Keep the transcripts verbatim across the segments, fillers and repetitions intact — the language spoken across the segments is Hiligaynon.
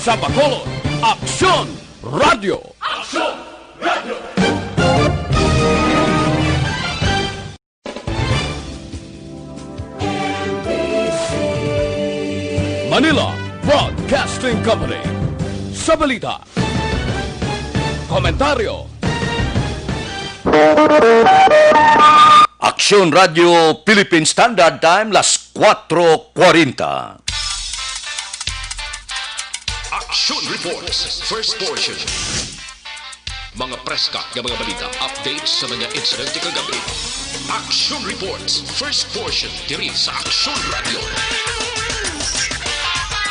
Sa Bacolod, Aksyon Radio. Manila Broadcasting Company. Sa balita, komentaryo, Aksyon Radio Philippine Standard Time, las kuwatro kwarenta. Action Reports, first portion. Mga preska nga mga balita, updates sa mga insidente kagabi. Action Reports, first portion, diri sa Action Radio.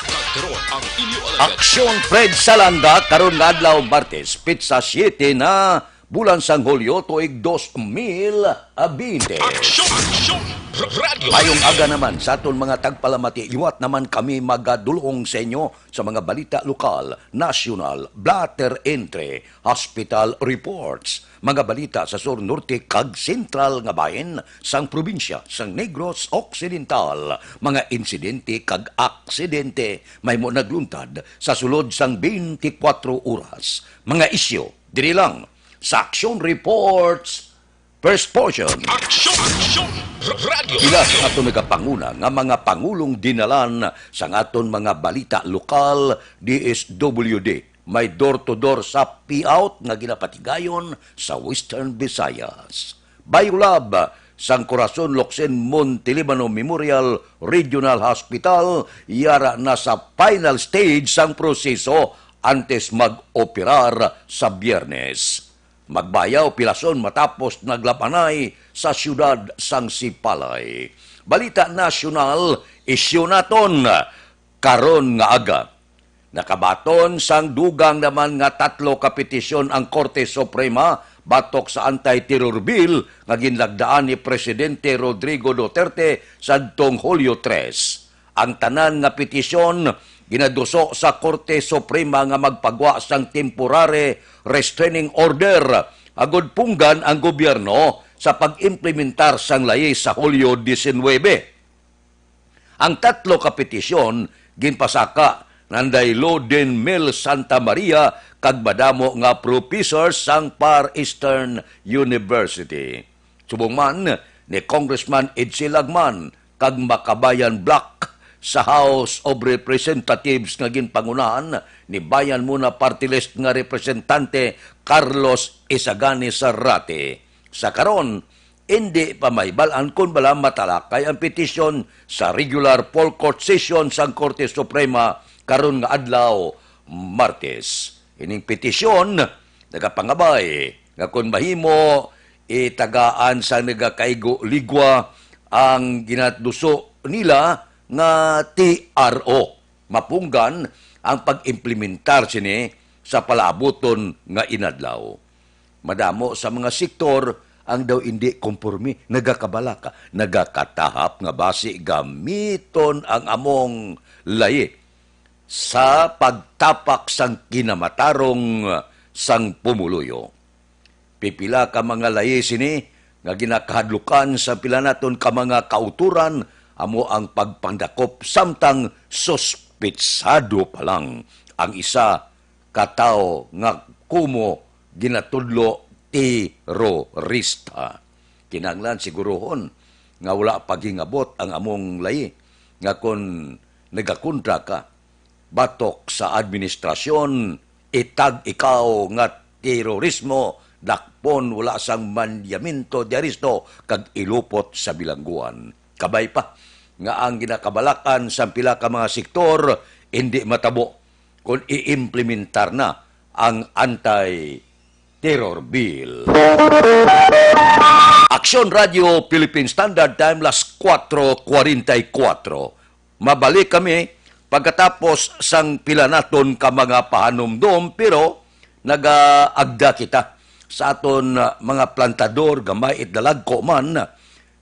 Kag karon ang inyo alagad. Aksyon Fred Salanda, karon nga adlaw, Martes, pitsa siyete na bulan sang Hulyo, tuig dos mil bente. Aksyon! Aksyon! Radio! Mayong aga naman sa aton mga tagpalamati. Liwat naman kami magadulong sa inyo sa mga balita lokal, nasyonal, blotter entry, hospital reports, mga balita sa sur, norte, kag sentral nga bahin sang probinsya sang Negros Occidental, mga insidente kag aksidente mahimo nagluntad sa sulod sang twenty-four oras, mga isyu diri lang sa Action Reports, first portion. Action! Action! Radio! Ila sa aton nagapanguna nga mga pangulong dinalan sang aton mga balita lokal, D S W D, may door-to-door sa payout nga ginapatigayon sa Western Visayas. Biolab sang Corazon Locsin Montelibano Memorial Regional Hospital yara na sa final stage sang proseso antes mag-operar sa Biyernes. Magbayaw pilason matapos naglab-anay sa siyudad sang Sipalay. Balita nasyonal, isyu naton karon nga aga. Nakabaton sang dugang naman nga tatlo ka petisyon ang Korte Suprema batok sa anti-terror bill nga ginlagdaan ni Presidente Rodrigo Duterte sadtong Hulyo tres. Ang tanan nga petisyon ginaduso sa Korte Suprema nga magpagwa sang temporary restraining order agud punggan ang gobyerno sa pag-implementar sang layi sa Hulyo diecinuebe. Ang tatlo ka petisyon ginpasaka nanday Loden Mel Santa Maria kag madamo nga professor sang Far Eastern University. Subong man ni Congressman Edsel Lagman kag Makabayan Bloc sa House of Representatives nga ginpangunahan ni Bayan Muna Party List nga Representante Carlos Isagani Zarate. Sa karon, indi pa mahibal-an kon bala matalakay ang petisyon sa regular full court session sang Korte Suprema karon nga adlaw, Martes. Ining petisyon nagapangabay nga kon mahimo, itagaan sang nagakaigo ligwa ang ginaduso nila nga T R O. Mapunggan ang pag-implementar sini sa palaabuton nga inadlaw. Madamo sa mga sektor ang daw indi komporme, nagakabalaka, nagakatahap nga basi gamiton ang among layi sa pagtapak sang kinamatarong sang pumuluyo. Pipila ka mga layi sini nga ginakahadlukan sa pila naton ka mga kautoran amo ang pagpandakop samtang suspitsado pa lang ang isa ka tawo nga kumo ginatudlo terorista. Kinahanglan siguruhon nga wala paghingabot ang among layi nga kon nagakontra ka batok sa administrasyon, itag ikaw nga terorismo, dakpon wala sang mandamiento de aresto, kag ilupot sa bilangguan. Kabay pa nga ang ginakabalakan sang pila ka mga sektor hindi matabo kon iimplementar na ang anti-terror bill. Aksyon Radio Philippine Standard Time, las kuwatro kwarenta y kuwatro. Mabalik kami pagkatapos sang pila naton ka mga pahanumdom, pero nagaagda kita sa aton, ah, mga plantador, gamay it dalagko man,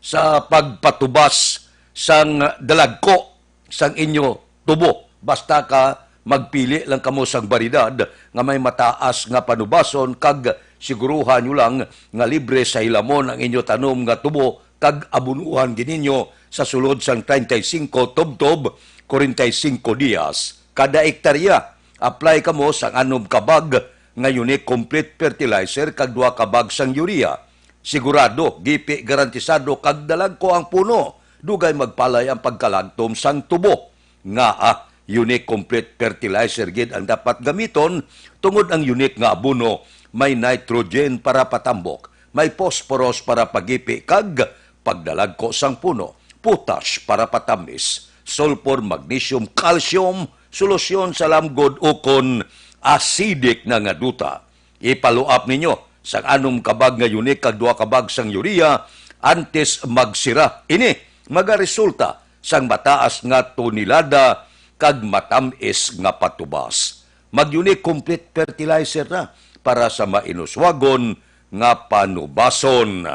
sa pagpatubas sang dalagko sang inyo tubo. Basta ka magpili lang kamo sang baryedad nga may mataas nga panubason, kag siguruhan nyo lang nga libre sa hilamon ang inyo tanom nga tubo kag abunuhan gid ninyo sa sulod sang treinta y cinco tubtob, kwarenta y cinco dias kada ektarya. Apply kamo sang anom ka bag nga Unique Complete Fertilizer kag duha ka bag sang urea. Sigurado, gipi, garantisado, kag dalagko ang puno. Dugay magpalay ang pagkalagtom sang tubo. Ngaa, Unique Complete Fertilizer gid ang dapat gamiton, tungod ang Unique nga abono may nitrogen para patambok, may phosphorus para pagipi kag pagdalagko sang puno, potash para patamis, sulfur, magnesium, calcium, solusyon sa lamgod ukon acidic na nga duta. Ipaluap ninyo sang anom ka bag nga Unique kag duha ka bag sang urea antes magsira. Ini magaresulta sang mataas nga tonelada kag matam-is nga patubas. Mag-Unique Complete Fertilizer na para sa mainuswagon nga panubason.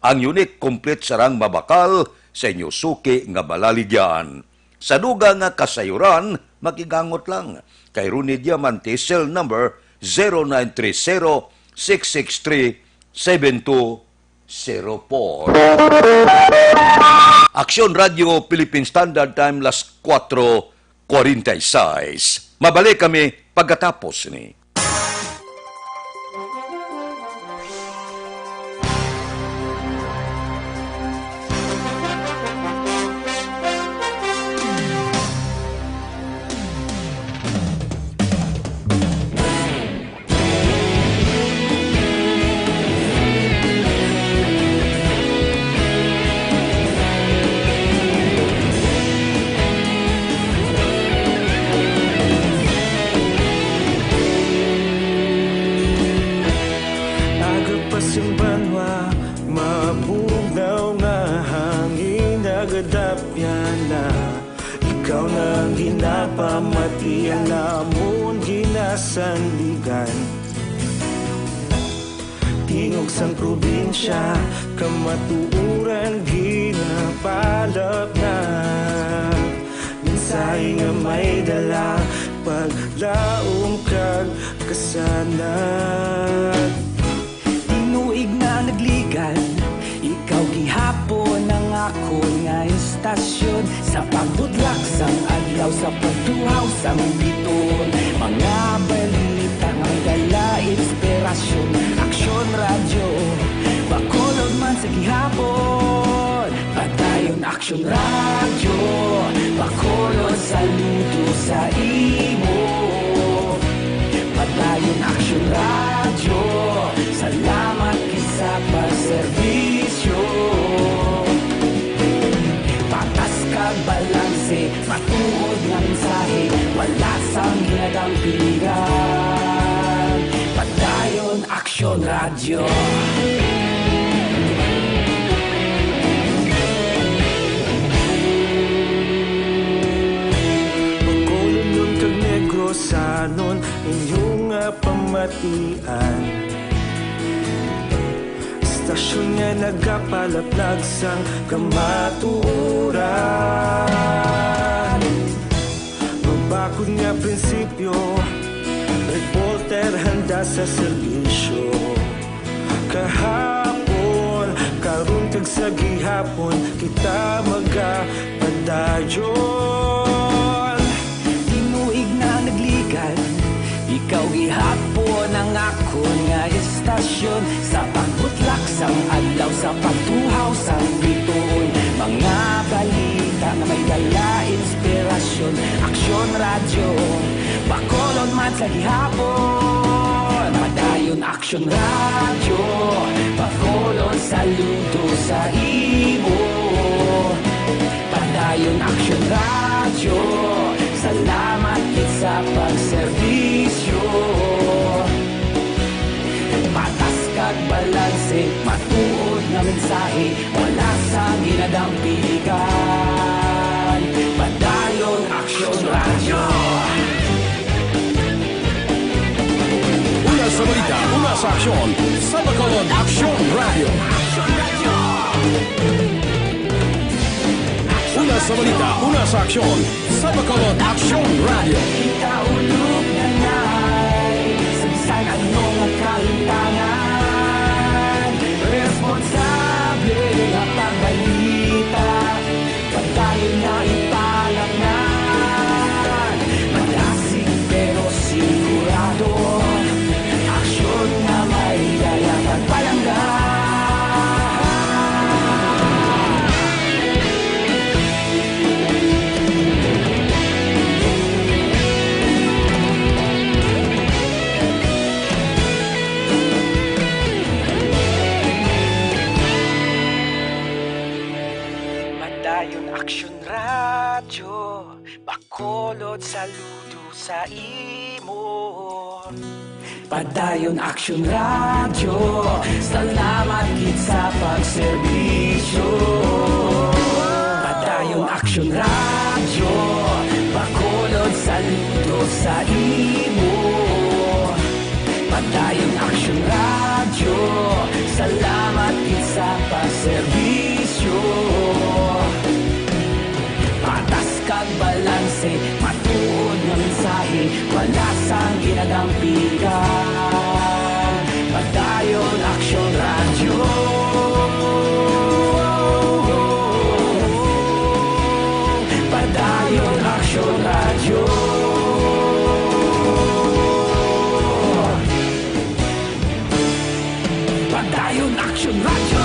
Ang Unique Complete sarang mabakal sa inyo suki nga malaligyan. Sa dugang nga kasayuran, makigangot lang kay Ronnie Diamante, cell number zero nine three zero, six six three, seven two zero four. Aksyon Radio Philippine Standard Time, las kuwatro kwarenta y seis. Mabalik kami pagkatapos ni. Aga pa sing banwa, mabugnaw nga hangin nagadapyan na. Ikaw na ang ginapamati, ang amon ginasandigan. Tingog sang probinsya, kamatuoran ginapalapnag. Mensahe nga may dala, paglaom kag kasanag. Tinuig na nagligad, ikaw gihapon ang akon nga istasyon. Sa pagbutlak sang adlaw, sa pagtuhaw sang biton, mga balita nga may dala inspirasyon. Aksyon Radyo, Bacolod man sa gihapon. Padayon Aksyon Radyo, Bacolod, saludo sa imo. Padayon Aksyon Radyo, salamat gid sa pagserbisyo. Patas kag balanse, matuod nga mensahe, wala sang ginadampigan. Padayon Aksyon Radyo. Bacolodnon kag Negrosanon, inyo nga pamatian. Istasyon nga nagapalaplag sang kamatuoran. Mabakod nga prinsipyo, reporter handa sa serbisyo. Kahapon, karon kag sa gihapon, kita magapadayon. Tinuig na nagligad, ikaw gihapon ang akon nga istasyon. Sa pagbutlak sang adlaw, sa pagtuhaw sang bituon, mga balita nga may dala inspirasyon. Aksyon Radyo, Bacolod man sa gihapon. Padayon Aksyon Radyo, Bacolod, saludo sa imo. Padayon Aksyon Radyo, salamat gid sa pagserbisyo. Patas kag balanse, matuod nga mensahe, wala sa ginadampigan. Padayon Aksyon Radyo. Una sa balita, una sa aksyon, sa Bacolod Aksyon Radyo. Una sa balita, una sa aksyon, sa Bacolod Aksyon Radyo. Kita ulog na nay, sa bisan ano nga kahitangan, responsable nga pagbalita, padayon na ipalapngan. Madasig pero sa imo. Padayon Action Radio, salamat gid sa pagserbisyo. Padayon Action Radio, Bacolod, saludo sa imo. Padayon Action Radio, salamat gid sa pagserbisyo. Patas kag balanse, matuod nga mensahe, wala sang ginadampigan. Padayon Action Radio. Padayon Action Radio. Padayon Action Radio.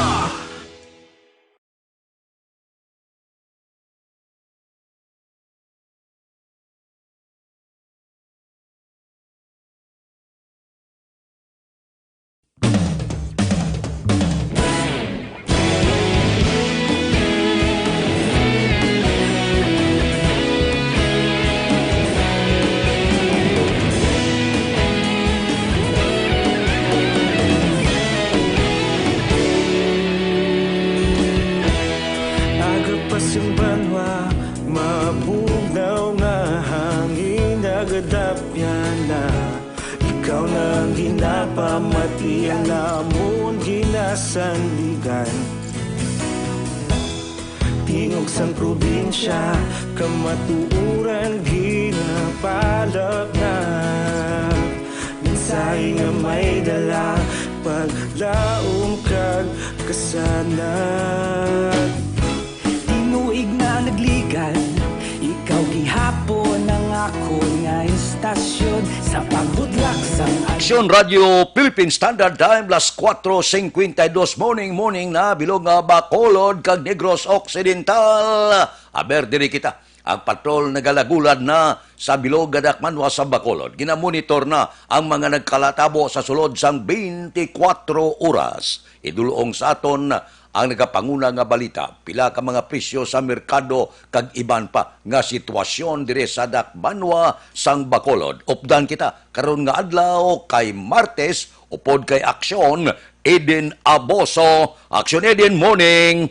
Agapas ang banwa, mabugnaw nga hangin, nagadapyan na. Ikaw na ang ginapamati, ang amon ginasandigan. Tingog sang probinsya, kamatuoran ginapalapnap. Mensahe nga may dala, paglaom kag kasanag. Tinuig na nagligan, ikaw gihapon ang akon nga istasyon sa pagbudlak sang Action Radio Philippine Standard Time, las kuwatro singkwenta y dos, morning, morning na, bilog nga Bacolod kag Negros Occidental. Aber, diri kita. Ang patrol nagalagulad na sa bilog nga dakmanwa sa Bacolod. Ginamonitor na ang mga nagkalatabo sa sulod sang twenty-four oras. Idulong sa aton ang nagapanguna nga balita, pila ka mga presyo sa merkado kag iban pa nga sitwasyon diri sa dakmanwa sang Bacolod. Updan kita karon nga adlaw kay Martes, upod kay Aksyon Eden Aboso. Aksyon Eden, morning!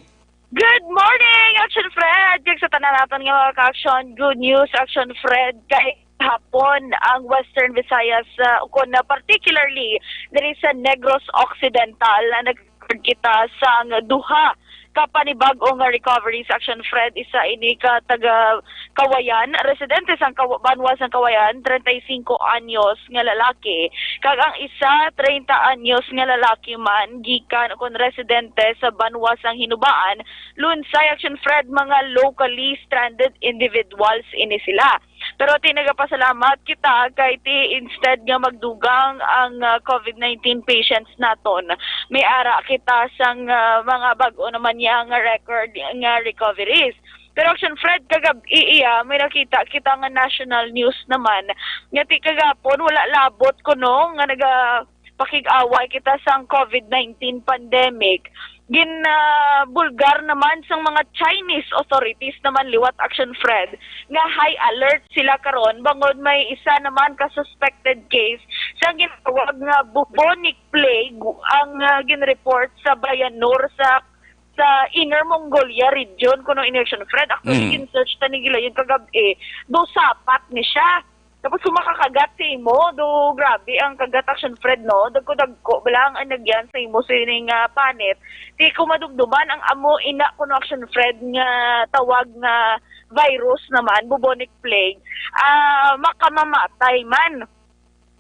Good morning, Action Fred! Kag sa tanan naton nga mga ka-action, good news, Action Fred, kay hapon ang Western Visayas, uh, ukon na particularly diri sa Negros Occidental, na nag-record kita sang duha ka panibag-o nga recoveries, Action Fred. Isa ini ka taga Kawayan, residente sang Kaw-, banwa sang Kawayan, treinta y cinco anyos nga lalaki, kag ang isa, treinta anyos nga lalaki man, gikan ukon residente sa banwa sang Hinubaan, Lunsay, Action Fred, mga locally stranded individuals ini sila. Pero ti nagapasalamat kita kay ti instead nga magdugang ang, ah, COVID nineteen patients naton, may ara kita sang, ah, mga bag-o naman niya nga record nga recoveries. Pero Action Fred, kagab-i iya, may nakita kita nga national news naman nga ti kagapon wala labot kuno nga nagapakig-away kita sang COVID nineteen pandemic. Ginabulgar naman sang mga Chinese authorities naman liwat, Action Fred, nga high alert sila karon bangod may isa naman ka suspected case sang ginatawag nga bubonic plague ang, ah, ginreport sa Bayanur sa sa Inner Mongolia region, kuno ini, Action Fred. Actually, Mm. gin-search ta ni gilayon kagab-i, do sapat ni siya. Tapos kung makakagat sa imo, do grabe ang kagat, Action Fred, no? Dagko-dagko bala ang anagyan sa imo sining, ah, panit. Di ko madumduman ang amo ina kuno, Action Fred, nga tawag nga virus naman, bubonic plague, ah, makamamatay man.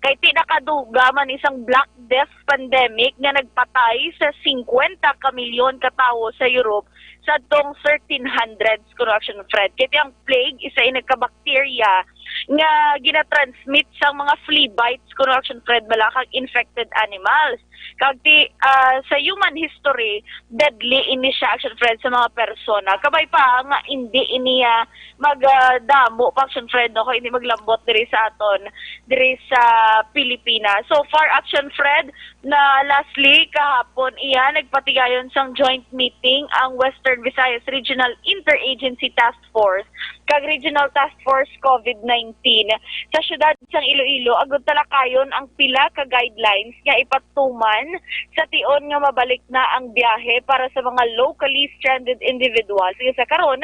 Kay ti nakaduga man isang Black Death pandemic nga nagpatay sa singkwenta ka milyon ka tawo sa Europe sa tong thirteen hundreds, kuno, Action Fred. Kay ti ang plague, isa ini ka bakterya nga ginatransmit sang mga flea bites, kuno, Action Fred, bala kag infected animals. Kag ti, ah, sa human history, deadly ini siya, Action Fred, sa mga persona. Kabay pa nga hindi ini, ah, magdamo pa, Action Fred, no, kung hindi maglambot diri sa aton, diri sa Pilipinas. So far, Action Fred, Na lastly, kahapon iya nagpatigayon sang joint meeting ang Western Visayas Regional Interagency Task Force kag Regional Task Force COVID nineteen sa siyudad sang Iloilo agud talakayon ang pila ka guidelines nga ipatuman sa tion nga mabalik na ang biyahe para sa mga locally stranded individuals nga sa karon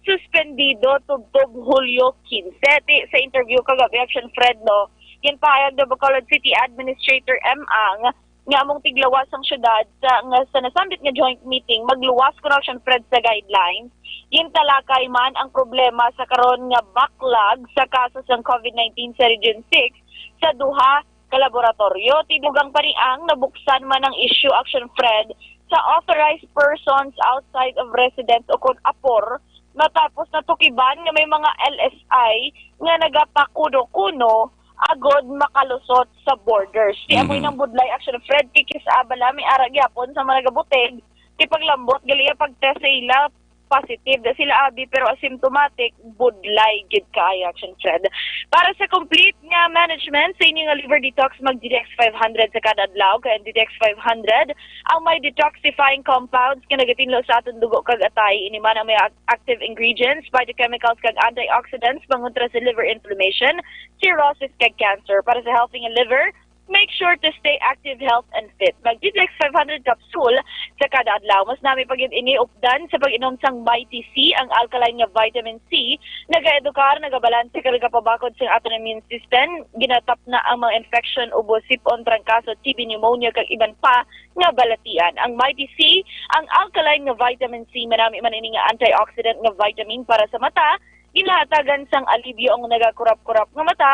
suspendido tubtob Hulyo quince. Ti sa interview kag Action Fred, no, ginpahayag ni Bacolod City Administrator M. Ang nga among tiglawas sang syudad sa, nga sa nasambit nga joint meeting, magluwas kuno Action Fred sa guidelines. Gintalakay man ang problema sa karon nga backlog sa kaso sang COVID nineteen sa Region six sa duha ka laboratoryo. Ti dugang pa ni Ang, nabuksan man ang issue, Action Fred, sa authorized persons outside of residence o kon apor, matapos natukiban nga may mga L S I nga nagapakuno-kuno agod makalusot sa borders. Ti amoy Mhm. nang budlay, Action Fred, kikis abala may ara gyapon sa mga nagabutig, ti paglambot gali ang pag-test sa ila, positive da sila abi, pero asymptomatic, budlay gid kaayo, Action Fred. Para sa complete nga management sa inyo nga liver detox, mag D D X five hundred sa kada adlaw, kay ang D D X five hundred ang may detoxifying compounds nga nagatinlo sa aton dugo kag atay. Ini man ang may ac-, active ingredients, phytochemicals, kag antioxidants pangontra sa liver inflammation, cirrhosis, kag cancer. Para sa healthy nga liver, make sure to stay active, health, and fit. Mag D D X five hundred capsule sa kada adlaw. Mas nami pa gid ini updan sa pag-inom sang Mighty C, ang alkaline nga vitamin C. Nagaedukar, nagabalanse, kag nagapabakod sa aton immune system. Ginatapna ang mga infection, ubo, sip-on, trangkaso, T B, pneumonia, kag iban pa nga balatian. Ang Mighty C, ang alkaline nga vitamin C, manami man ini nga antioxidant nga vitamin para sa mata, ginahatagan sang alibyo ang nagakurap-kurap nga mata,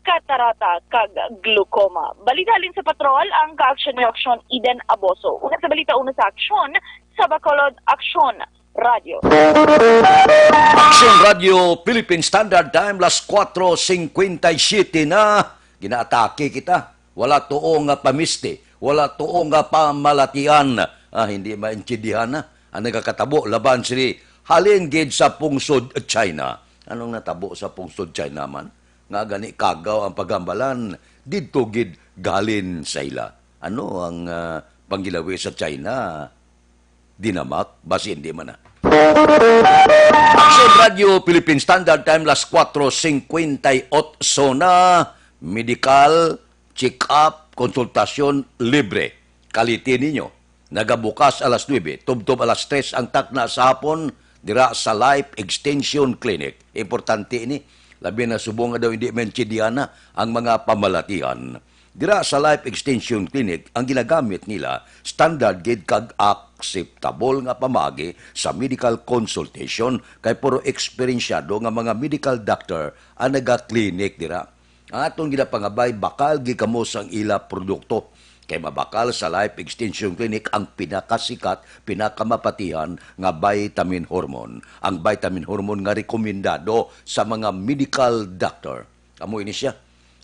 katarata, kag glaucoma. Balita halin sa patrol, ang ka-aksyon ni Aksyon Eden Aboso. Una sa balita, una sa aksyon, sa Bacolod, Aksyon Radyo. Aksyon Radyo, Philippine Standard Time, las kuwatro singkwenta y siyete na. Ginaatake kita. Wala tuo nga pamisti, wala tuo nga pamalatian. Ah, hindi maintindihan na ang nagakatabo laban sini halin gid sa pungsod China. Anong natabo sa pungsod China man? Nga gani kagaw ang paghambalan, didto gid gahalin sa ila. Ano ang, ah, pangginawi sa China? Dinamak? Basi hindi man na. Aksyon Radyo, Philippine Standard Time, las kuwatro singkwenta y otso na. Medical, check-up, konsultasyon, libre. Kaliti ninyo. Nagabukas alas nuebe, tubtob alas tres ang takna sa hapon, dira sa Life Extension Clinic. Importante ini, labi na subong nga daw hindi maintindihan na ang mga pamalatian. Dira sa Life Extension Clinic, ang ginagamit nila, standard gid kag akseptable nga pamaagi sa medical consultation, kay puro eksperensyado nga mga medical doctor ang naga-clinic dira. Ang aton ginapangabay, bakal gid kamo sang ila produkto. Kay mabakal sa Life Extension Clinic ang pinakasikat, pinakamapatihan nga vitamin hormone. Ang vitamin hormone nga rekomendado sa mga medical doctor. Amo ini siya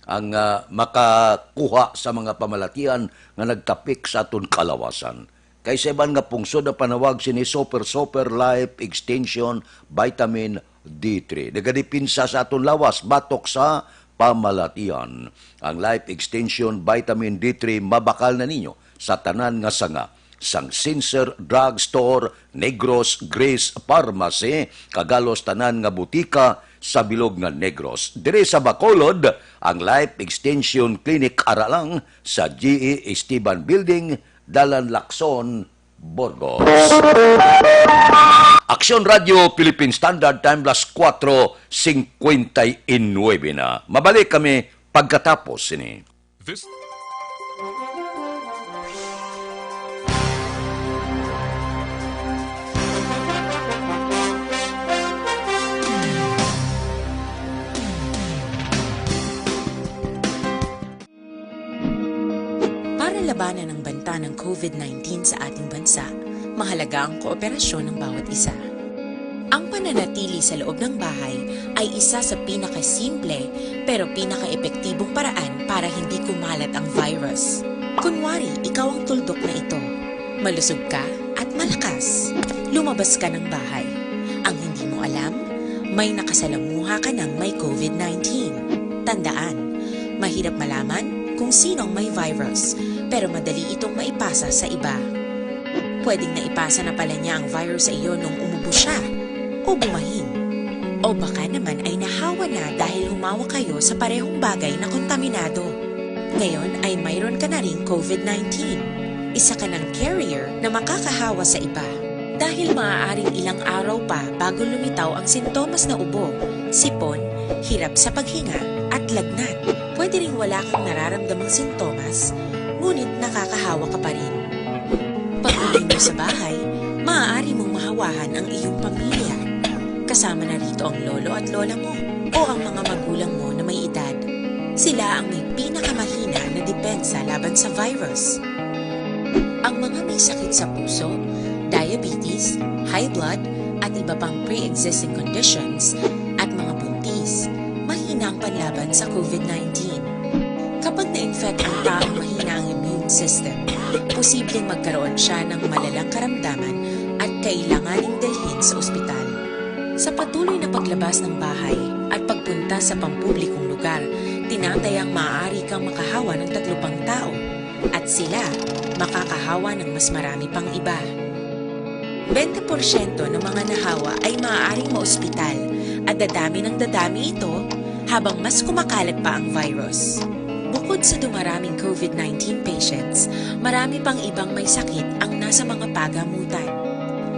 ang, ah, makakuha sa mga pamalatian nga nagtapik sa aton kalawasan. Kay sa iban nga pungsod ang panawag sini Super Super Life Extension Vitamin D three. Nagadepensa sa aton lawas batok sa pamalatian. Ang Life Extension Vitamin D three mabakal na ninyo sa tanan nga sanga, sang Sincere Drug Store, Negros, Grace Pharmacy, kag halos tanan nga butika sa bilog nga Negros. Diri sa Bacolod, ang Life Extension Clinic ara lang sa G E Esteban Building, Dalan Lacson, Burgos. Aksyon Radyo, Philippine Standard Time, las kuwatro singkwenta y nuebe na. Mabalik kami pagkatapos sini. This Para labanan ang banta ng COVID nineteen sa ating bansa, mahalaga ang kooperasyon ng bawat isa. Ang pananatili sa loob ng bahay ay isa sa pinakasimple pero pinakaepektibong paraan para hindi kumalat ang virus. Kunwari, ikaw ang tuldok na ito. Malusog ka at malakas. Lumabas ka ng bahay. Ang hindi mo alam, may nakasalamuha ka ng may COVID nineteen. Tandaan, mahirap malaman kung sino ang may virus. pero madali itong maipasa sa iba. Pwedeng naipasa na pala niya ang virus sa iyo nung umubo siya o bumahin. O baka naman ay nahawa na dahil humawak kayo sa parehong bagay na kontaminado. Ngayon ay mayroon ka na ring COVID nineteen. Isa ka ng carrier na makakahawa sa iba. Dahil maaaring ilang araw pa bago lumitaw ang sintomas na ubo, sipon, hirap sa paghinga, at lagnat. Pwede ring wala kang nararamdamang sintomas, ngunit nakakahawa ka pa rin. Pag-uwi mo sa bahay, maaari mong mahawahan ang iyong pamilya. Kasama na rito ang lolo at lola mo o ang mga magulang mo na may edad. Sila ang may pinakamahina na depensa laban sa virus. Ang mga may sakit sa puso, diabetes, high blood, at iba pang pre-existing conditions, at mga buntis, mahina ang panlaban sa COVID nineteen. Kapag na-infect ang taong mahina ang immune system, posibleng magkaroon siya ng malalang karamdaman at kailanganing dalhin sa ospital. Sa patuloy na paglabas ng bahay at pagpunta sa pampublikong lugar, tinatayang maaari kang makahawa ng tatlo pang tao at sila makakahawa ng mas marami pang iba. Bente porsyento ng mga nahawa ay maaaring maospital at dadami ng dadami ito habang mas kumakalat pa ang virus. Bukod sa dumaraming COVID nineteen patients, marami pang ibang may sakit ang nasa mga pagamutan.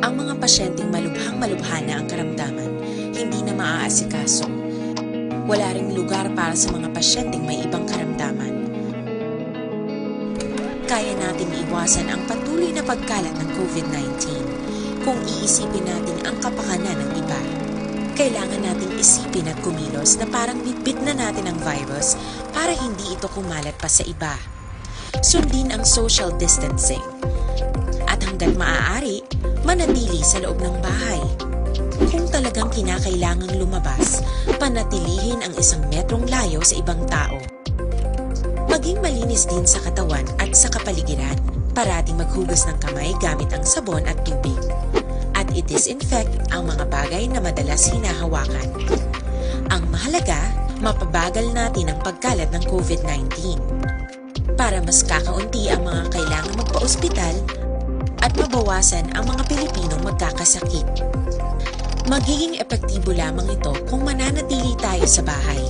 Ang mga pasyenteng malubhang-malubha na ang karamdaman, hindi na maaasikaso. Wala ring lugar para sa mga pasyenteng may ibang karamdaman. Kaya nating iwasan ang patuloy na pagkalat ng COVID nineteen kung iisipin natin ang kapakanan ng iba. Kailangan nating isipin at kumilos na parang bitbit na natin ang virus para hindi ito kumalat pa sa iba. Sundin ang social distancing. At hanggat maaari, manatili sa loob ng bahay. Kung talagang kinakailangang lumabas, panatilihin ang isang metrong layo sa ibang tao. Maging malinis din sa katawan at sa kapaligiran. Parating maghugas ng kamay gamit ang sabon at tubig. At i-disinfect ang mga bagay na madalas hinahawakan. Ang mahalaga, mapabagal natin ang pagkalat ng COVID nineteen. Para mas kakaunti ang mga kailangang magpa-ospital at mabawasan ang mga Pilipinong magkakasakit. Magiging epektibo lamang ito kung mananatili tayo sa bahay.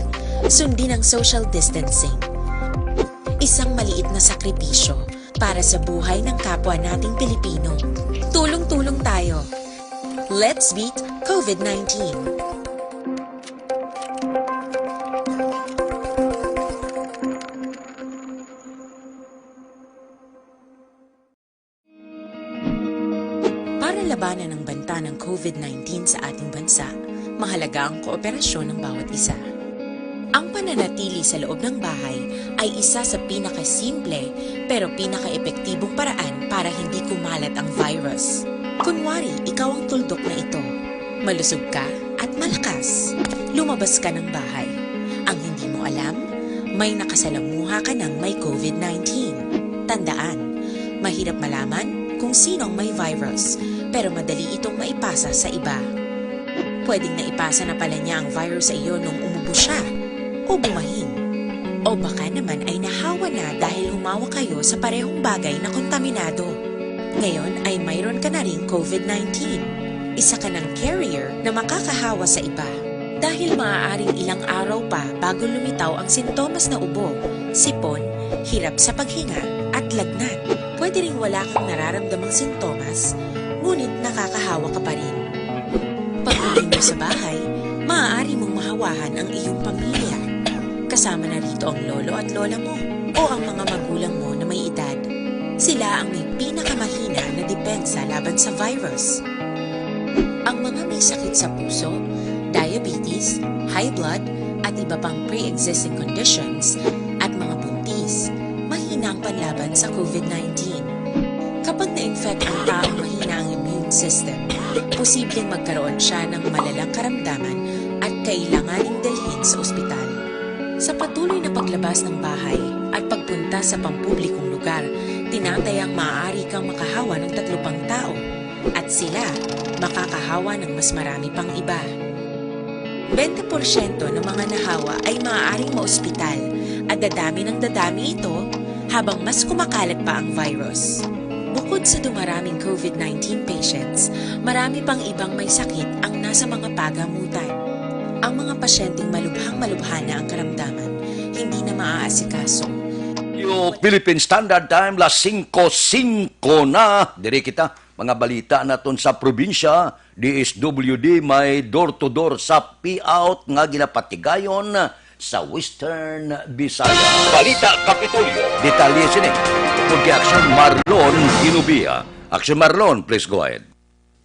Sundin ang social distancing. Isang maliit na sakripisyo para sa buhay ng kapwa nating Pilipino. Tulong-tulong tayo. Let's beat COVID nineteen. Para labanan ang banta ng COVID nineteen sa ating bansa, mahalaga ang kooperasyon ng bawat isa. Ang pananatili sa loob ng bahay ay isa sa pinakasimple pero pinakaepektibong paraan para hindi kumalat ang virus. Kunwari, ikaw ang tuldok na ito. Malusog ka at malakas. Lumabas ka ng bahay. Ang hindi mo alam, may nakasalamuha ka ng may COVID nineteen. Tandaan, mahirap malaman kung sino ang may virus, pero madali itong maipasa sa iba. Pwedeng naipasa na pala niya ang virus sa iyo nung umubo siya o bumahin. O baka naman ay nahawa na dahil humawak kayo sa parehong bagay na kontaminado. Ngayon ay mayroon ka na ring COVID nineteen. Isa ka ng carrier na makakahawa sa iba. Dahil maaaring ilang araw pa bago lumitaw ang sintomas na ubo, sipon, hirap sa paghinga, at lagnat. Pwede ring wala kang nararamdamang sintomas, ngunit nakakahawa ka pa rin. Pag-uwi mo sa bahay, maaari mong mahawahan ang iyong pamilya. Kasama na rito ang lolo at lola mo o ang mga magulang mo na may edad. Sila ang may pinakamahina na depensa laban sa virus. Ang mga may sakit sa puso, diabetes, high blood, at iba pang pre-existing conditions, at mga buntis, mahina ang panlaban sa COVID nineteen. Kapag na-infect ang taong mahina ang immune system, posibleng magkaroon siya ng malalang karamdaman at kailanganing dalhin sa ospital. Sa patuloy na paglabas ng bahay at pagpunta sa pampublikong lugar, tinatayang maaari kang makahawa ng tatlo pang tao at sila makakahawa ng mas marami pang iba. Bente porsyento ng mga nahawa ay maaaring maospital at dadami ng dadami ito habang mas kumakalat pa ang virus. Bukod sa dumaraming COVID nineteen patients, marami pang ibang may sakit ang nasa mga pagamutan. Ang mga pasyenteng malubhang-malubha na ang karamdaman, hindi na maaasikaso. Yo, Philippine Standard Time, las singko singko na. Diri kita, mga balita naton sa probinsya. D S W D may door-to-door SAP payout nga ginapatigayon sa Western Visayas. Balita Kapitolyo. Detalye sini. Tungkol kay Action Marlon Ginubia. Action Marlon, please go ahead.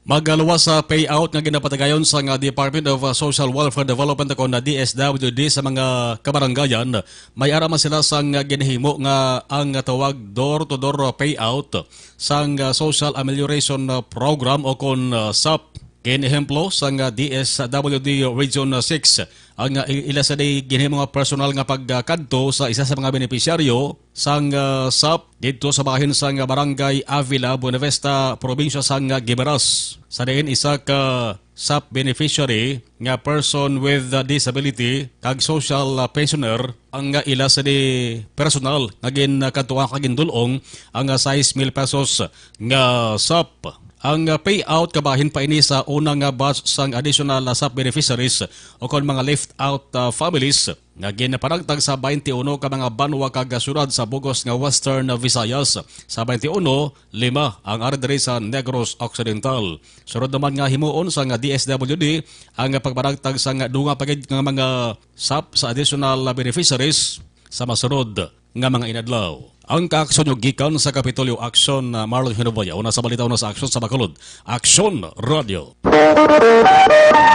Magaluwas sa payout nga ginapatigayon sang Department of, uh, Social Welfare Development o kon D S W D sa mga kabarangayan, may ara man sila sang ginhimo nga ang tawag door-to-door payout sang, uh, Social Amelioration, uh, Program o kon, uh, SAP. Kini ehemplo sang, uh, D S W D Region, uh, six. Ang, ah, i-, ila sa di ginhimo nga personal nga pagkadto sa isa sa mga benepisyaryo sang, ah, SAP didto sa bahin sang Barangay Avila, Buenavista, probinsya sang, ah, Guimaras. Sa diin isa ka SAP beneficiary nga person with, ah, disability kag social, ah, pensioner ang, ah, ila sa di personal nga ginkadtuan kag gindul-ong ang, ah, sais mil pesos nga SAP. Ang, ah, payout kabahin pa ini sa una nga batch sang additional, ah, SAP beneficiaries o kon mga left out, ah, families nga ginapanagtag sa twenty-one ka mga banwa kag, ah, syudad sa bug-os nga Western Visayas. Sa twenty-one, lima ang ari diri sa Negros Occidental. Sunod naman nga himuon sang D S W D ang pagpanagtag sang dugang pa gid nga mga SAP sa additional, ah, beneficiaries sa masunod nga mga inadlaw. Ang kaaksyon nyo gikan sa Kapitolyo Action, uh, Marlon Hinuboy. Una sa balita, una sa aksyon sa Bacolod. Aksyon Radio.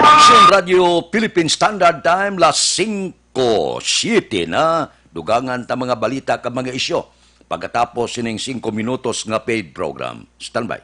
Aksyon Radio Philippine Standard Time, las singko siete na. Dugangan ta mga balita kag mga isyu pagkatapos sining singko minutos nga paid program. Standby.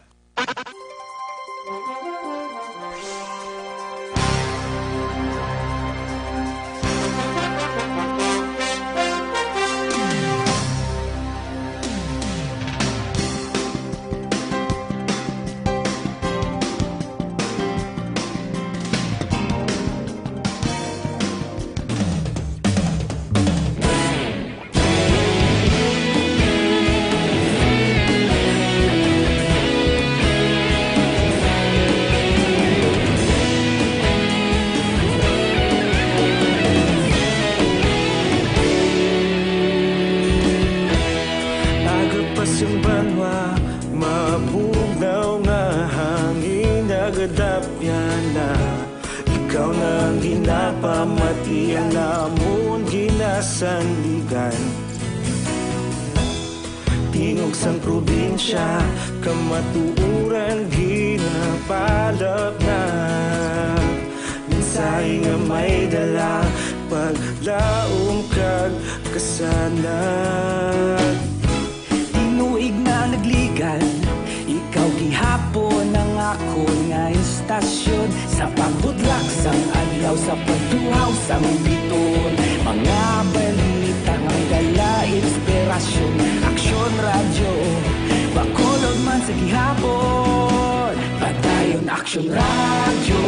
Agapas ang banwa, mabugnaw nga hangin, nagadapyan na. Ikaw na ang ginapamati, ang namon ginasandigan. Tingog sang probinsya, kamatuoran ginapalapnag. Mensahe nga may dala, paglaom kag kasanag. Tinuig na nagligal, ikaw gihapon ang akon nga istasyon. Sa pagbutlak sang adlaw, sa pagtuhaw sang biton, mga balita nga may dala inspirasyon. Aksyon Radyo, Bacolod man sa gihapon. Padayon Aksyon Radyo,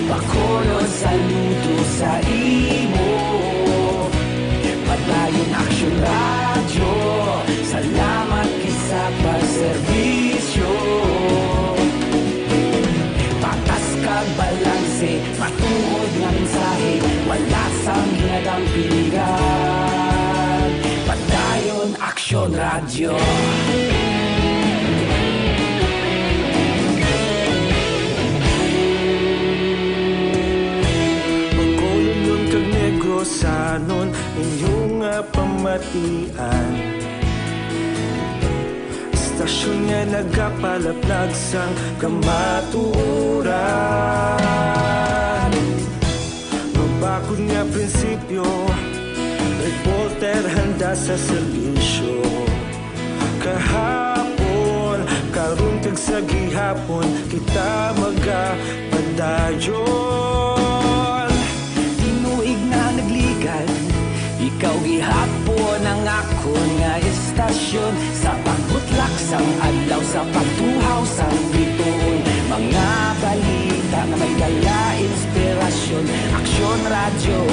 Bacolod, saludo sa imo. Padayon Aksyon Radyo, salamat gid sa pagserbisyo. Patas kag balanse, matuod nga mensahe, wala sang ginadampingan. Padayon Aksyon Radyo. Bacolodnon kag Negrosanon, inyo nga pamatian. Istasyon nga nagapalaplag sang kamatuoran. Mabakod nga prinsipyo, reporter handa sa serbisyo. Kahapon, karon kag sa gihapon, kita magapadayon. Tinuig na nagligal, ikaw gihapon ang akon nga istasyon. Sa pagbutlak sang adlaw, sa pagtuhaw sang bituon, mga balita nga may dala inspirasyon. Aksyon Radyo,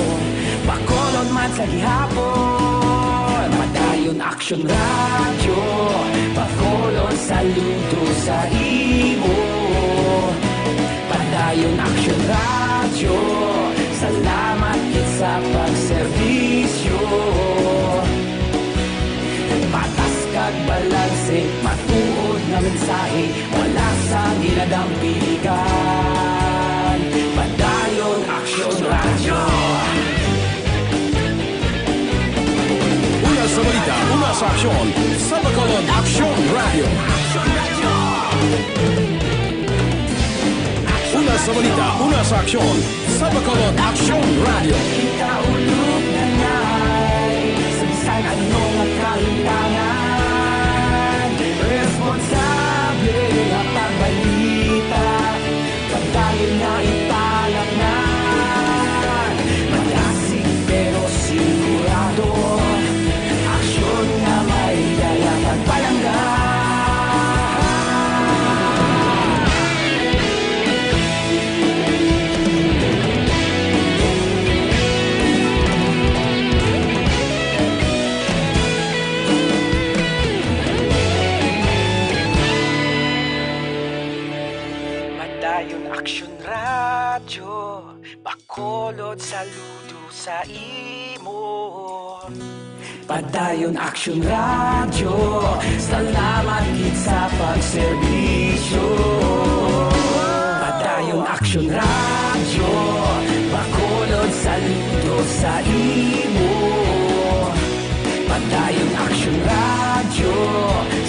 Bacolod man sa gihapon. Padayon Aksyon Radyo, Bacolod, saludo sa imo. Padayon Aksyon Radyo, salamat gid sa pagserbisyo. Patas kag balanse, matuod nga mensahe, wala sang ginadampigan. Padayon Aksyon Radyo. Una sa balita, una sa aksyon, sa Bacolod Aksyon Radyo. Una sa balita, una sa aksyon, sa Bacolod Aksyon Radyo. Kita ulog na ngay, sa bisan ano nga kalimtangan, responsable nga pagbalita. Padayon na ipalaknan, malasig pero sigurado, aksyon nga may dala pagpalangga. Padayon Aksyon Radyo, Bacolod, saludo sa imo. Padayon Aksyon Radyo, salamat gid sa pagserbisyo. Padayon Aksyon Radyo, Bacolod, saludo sa imo. Padayon Aksyon Radyo,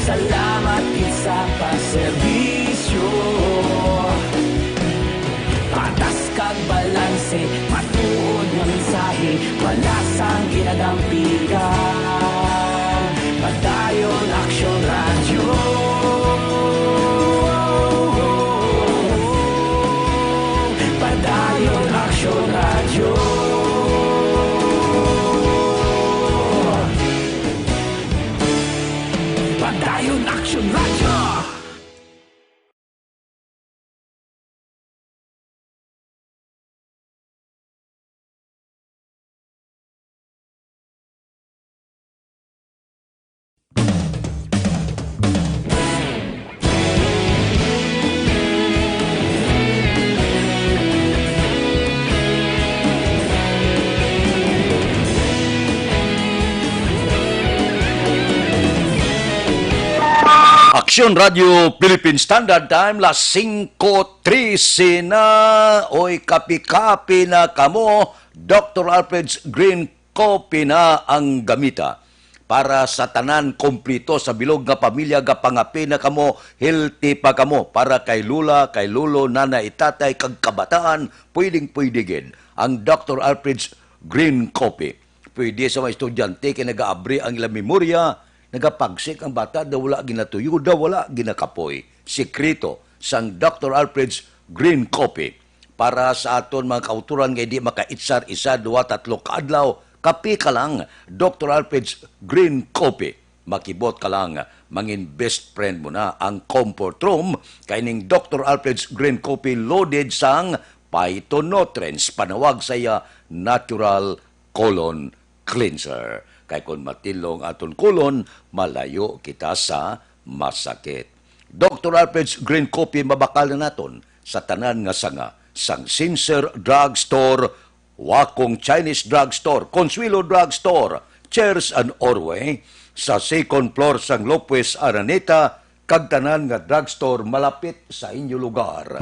salamat gid sa pagserbisyo. Patas kag balanse, matuod nga mensahe, wala sang ginadampigan. Padayon Aksyon Radyo. Padayon Aksyon Radyo. Padayon Aksyon Radyo. Aksyon Radyo Philippine Standard Time, las singko trese na. Oy, kapi-kapi na kamo. Doctor Alfred's Green Coffee na ang gamita. Para sa tanan, kompleto sa bilog nga pamilya, gapangapi na kamo, healthy pa kamo. Para kay lula, kay lolo, nanay, tatay, kag kabataan, pwedeng-pwede gid ang Doctor Alfred's Green Coffee. Pwede sa mga estudyante kay nagaabri ang ilang memorya, nagapagsik ang bata daw wala ginatuyo, daw wala ginakapoy. Sikreto sang Doctor Alfred's Green Coffee. Para sa aton mga kautoran nga hindi makaitsar isa, duha, tatlo ka adlaw, kape ka lang, Doctor Alfred's Green Coffee. Makibot ka lang, mangin best friend mo na ang comfort room, kay ning Doctor Alfred's Green Coffee loaded sang phytonutrients, panawag sa iya natural colon cleanser. Kay kon matinlo ang aton colon, malayo kita sa masakit. Doctor Alfred's Green Coffee mabakal na naton sa tanan nga sanga, sang Sincere Drug Store, Wakong Chinese Drug Store, Consuelo Drug Store, Cheers and Orway, sa second floor sang Lopez Araneta, kag tanan nga drugstore malapit sa inyo lugar.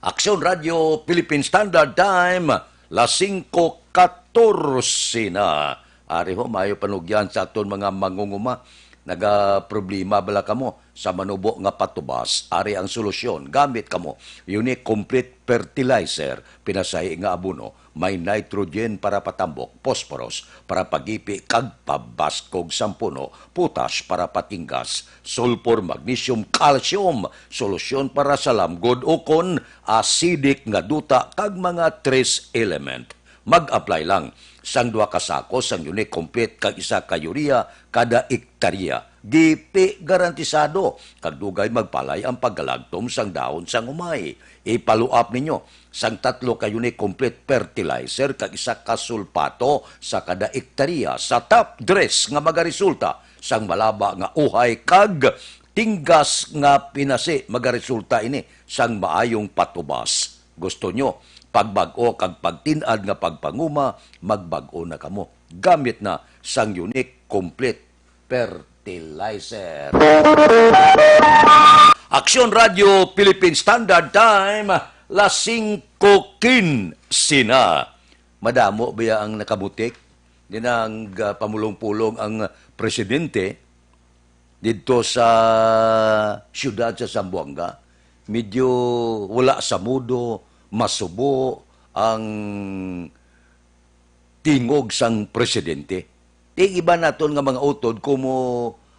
Aksyon Radyo Philippine Standard Time, las singko katorse na. Ari ho, maayo panugyan sa aton mga mangunguma. Nagaproblema bala kamo sa manubo nga patubas? Ari ang solusyon. Gamit kamo Unique Complete Fertilizer, pinasahi nga abono. May nitrogen para patambok, phosphorus para pagipi kag pabaskog sang puno, potash para patinggas, sulfur, magnesium, calcium, solusyon para sa lamgod ukon acidic nga duta, kag mga trace element. Mag-apply lang sang duha ka sako sang Unique Complete kag isa ka urea kada ektarya. Gipi garantisado, kag dugay magpalay ang pagkalagtom sang dahon sang umay. Ipaluap ninyo sang tatlo ka Unique Complete Fertilizer kag isa ka sulpato sa kada ektarya sa top dress nga magaresulta sang malaba nga uhay kag tinggas nga pinasi. Magaresulta ini sang maayong patubas. Gusto nyo pagbag-o kag pagtin-ad nga pagpanguma, magbag-o na kamo. Gamit na sang Unique Complete Fertilizer. Aksyon Radio Philippine Standard Time, las singko quince na. Madamo baya ang nakabutik? Dinang, ah, pamulong-pulong ang presidente didto sa siyudad sa Zamboanga. Medyo wala sa mudo, masubo ang tingog sang presidente. Ti iba naton nga mga utod, kumo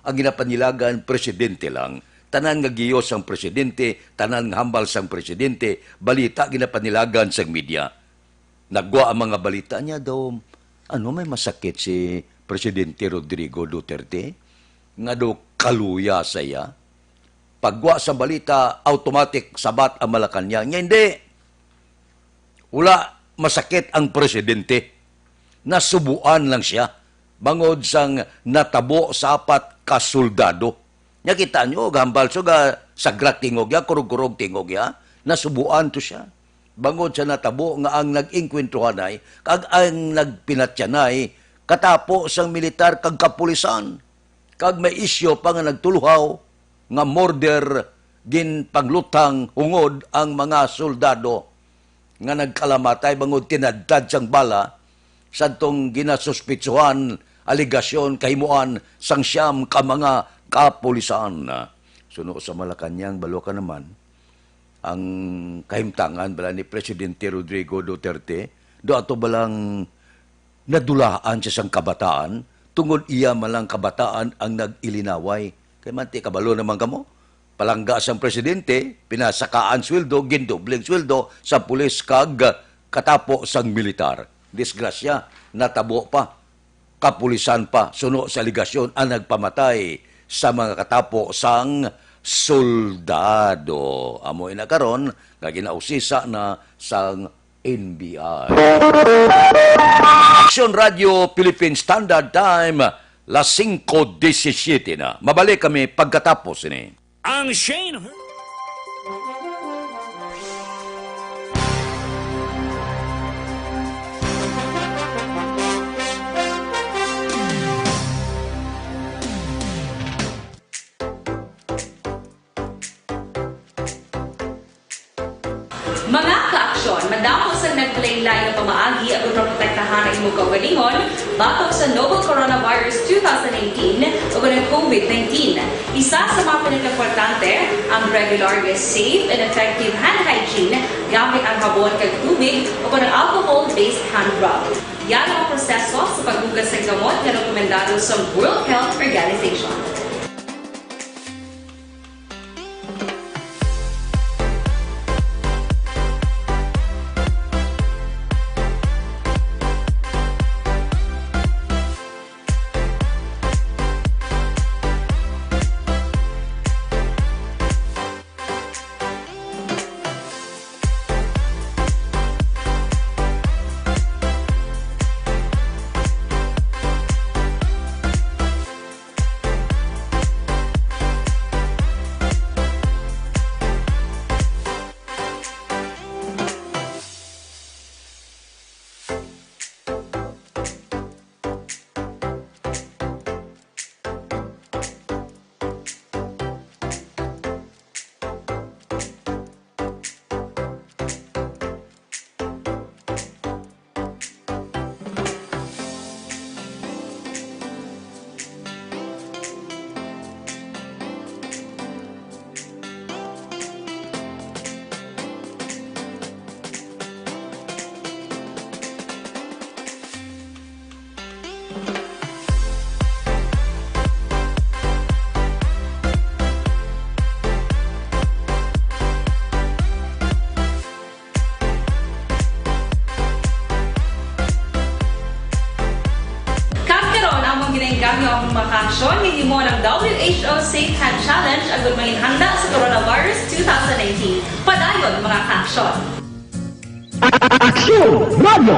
ang ginapanilagan, presidente lang. Tanan nga giyo sang presidente, tanan nga hambal sang presidente, balita ginapanilagan sang media. Nagwa ang mga balita niya daw, ano, may masakit si Presidente Rodrigo Duterte? Nga daw kaluya sa iya? Pagwa sa balita, automatic sabat ang Malacañang. Nya hindi. Wala masakit ang presidente. Nasubuan lang siya bangod sang natabo sa apat ka soldado. Nya kita nyo, gahambal so ga sagrak tingog ya, kurog-kurog tingog ya. Nasubuan to siya. Bangod sa natabo nga ang nag-engkwentruhanay kag ang nagpinatyanay katapo sang militar kag kapulisan. Kag may isyu pa nga nagtuluhaw nga murder, ginpangluthang hungod ang mga soldado nga nagkalamatay bangod tinadtad sang bala sadtong ginasuspitsuhan, alegasyon, kahimuan sang siyam ka mga kapulisan. Suno sa Malacañang, balo ka naman, ang kahimtangan bala ni Presidente Rodrigo Duterte, do ato balang nadulaan siya sang kabataan, tungod iya man lang kabataan ang nag-ilinaway. Kay manti kabalo naman kamo, palangga sang presidente, pinasakaan sweldo, gindoble ang sweldo sa pulis kag katapo sang militar. Disgrasya, natabo pa, kapulisan pa, suno sa alegasyon, ang nagpamatay sa mga katapo sang soldado. Amo ina karon nga ginausisa na sang N B I. Aksyon Radio Philippine Standard Time, las singko disisiete na. Mabalik kami pagkatapos ini. Ang Shane Her- Mga kaaksyon, madamo sang naglain-lain nga pamaagi aron maprotektahan ang imo kaugalingon batok sa novel coronavirus two thousand nineteen o ang COVID nineteen. Isa sa mga pinakaimportante ang regular nga safe and effective hand hygiene gamit ang habon kag tubig o ang alcohol-based hand rub. Yan ang proseso sa paghugas sa gamot nga rekomendado sa World Health Organization. Kag karon, among ginaing Kami ang mga kaaksyon, ginhimo ng W H O Safe Hand Challenge agud manginhanda sa Coronavirus two thousand nineteen. Padayon, mga kaaksyon. Aksyon Radio!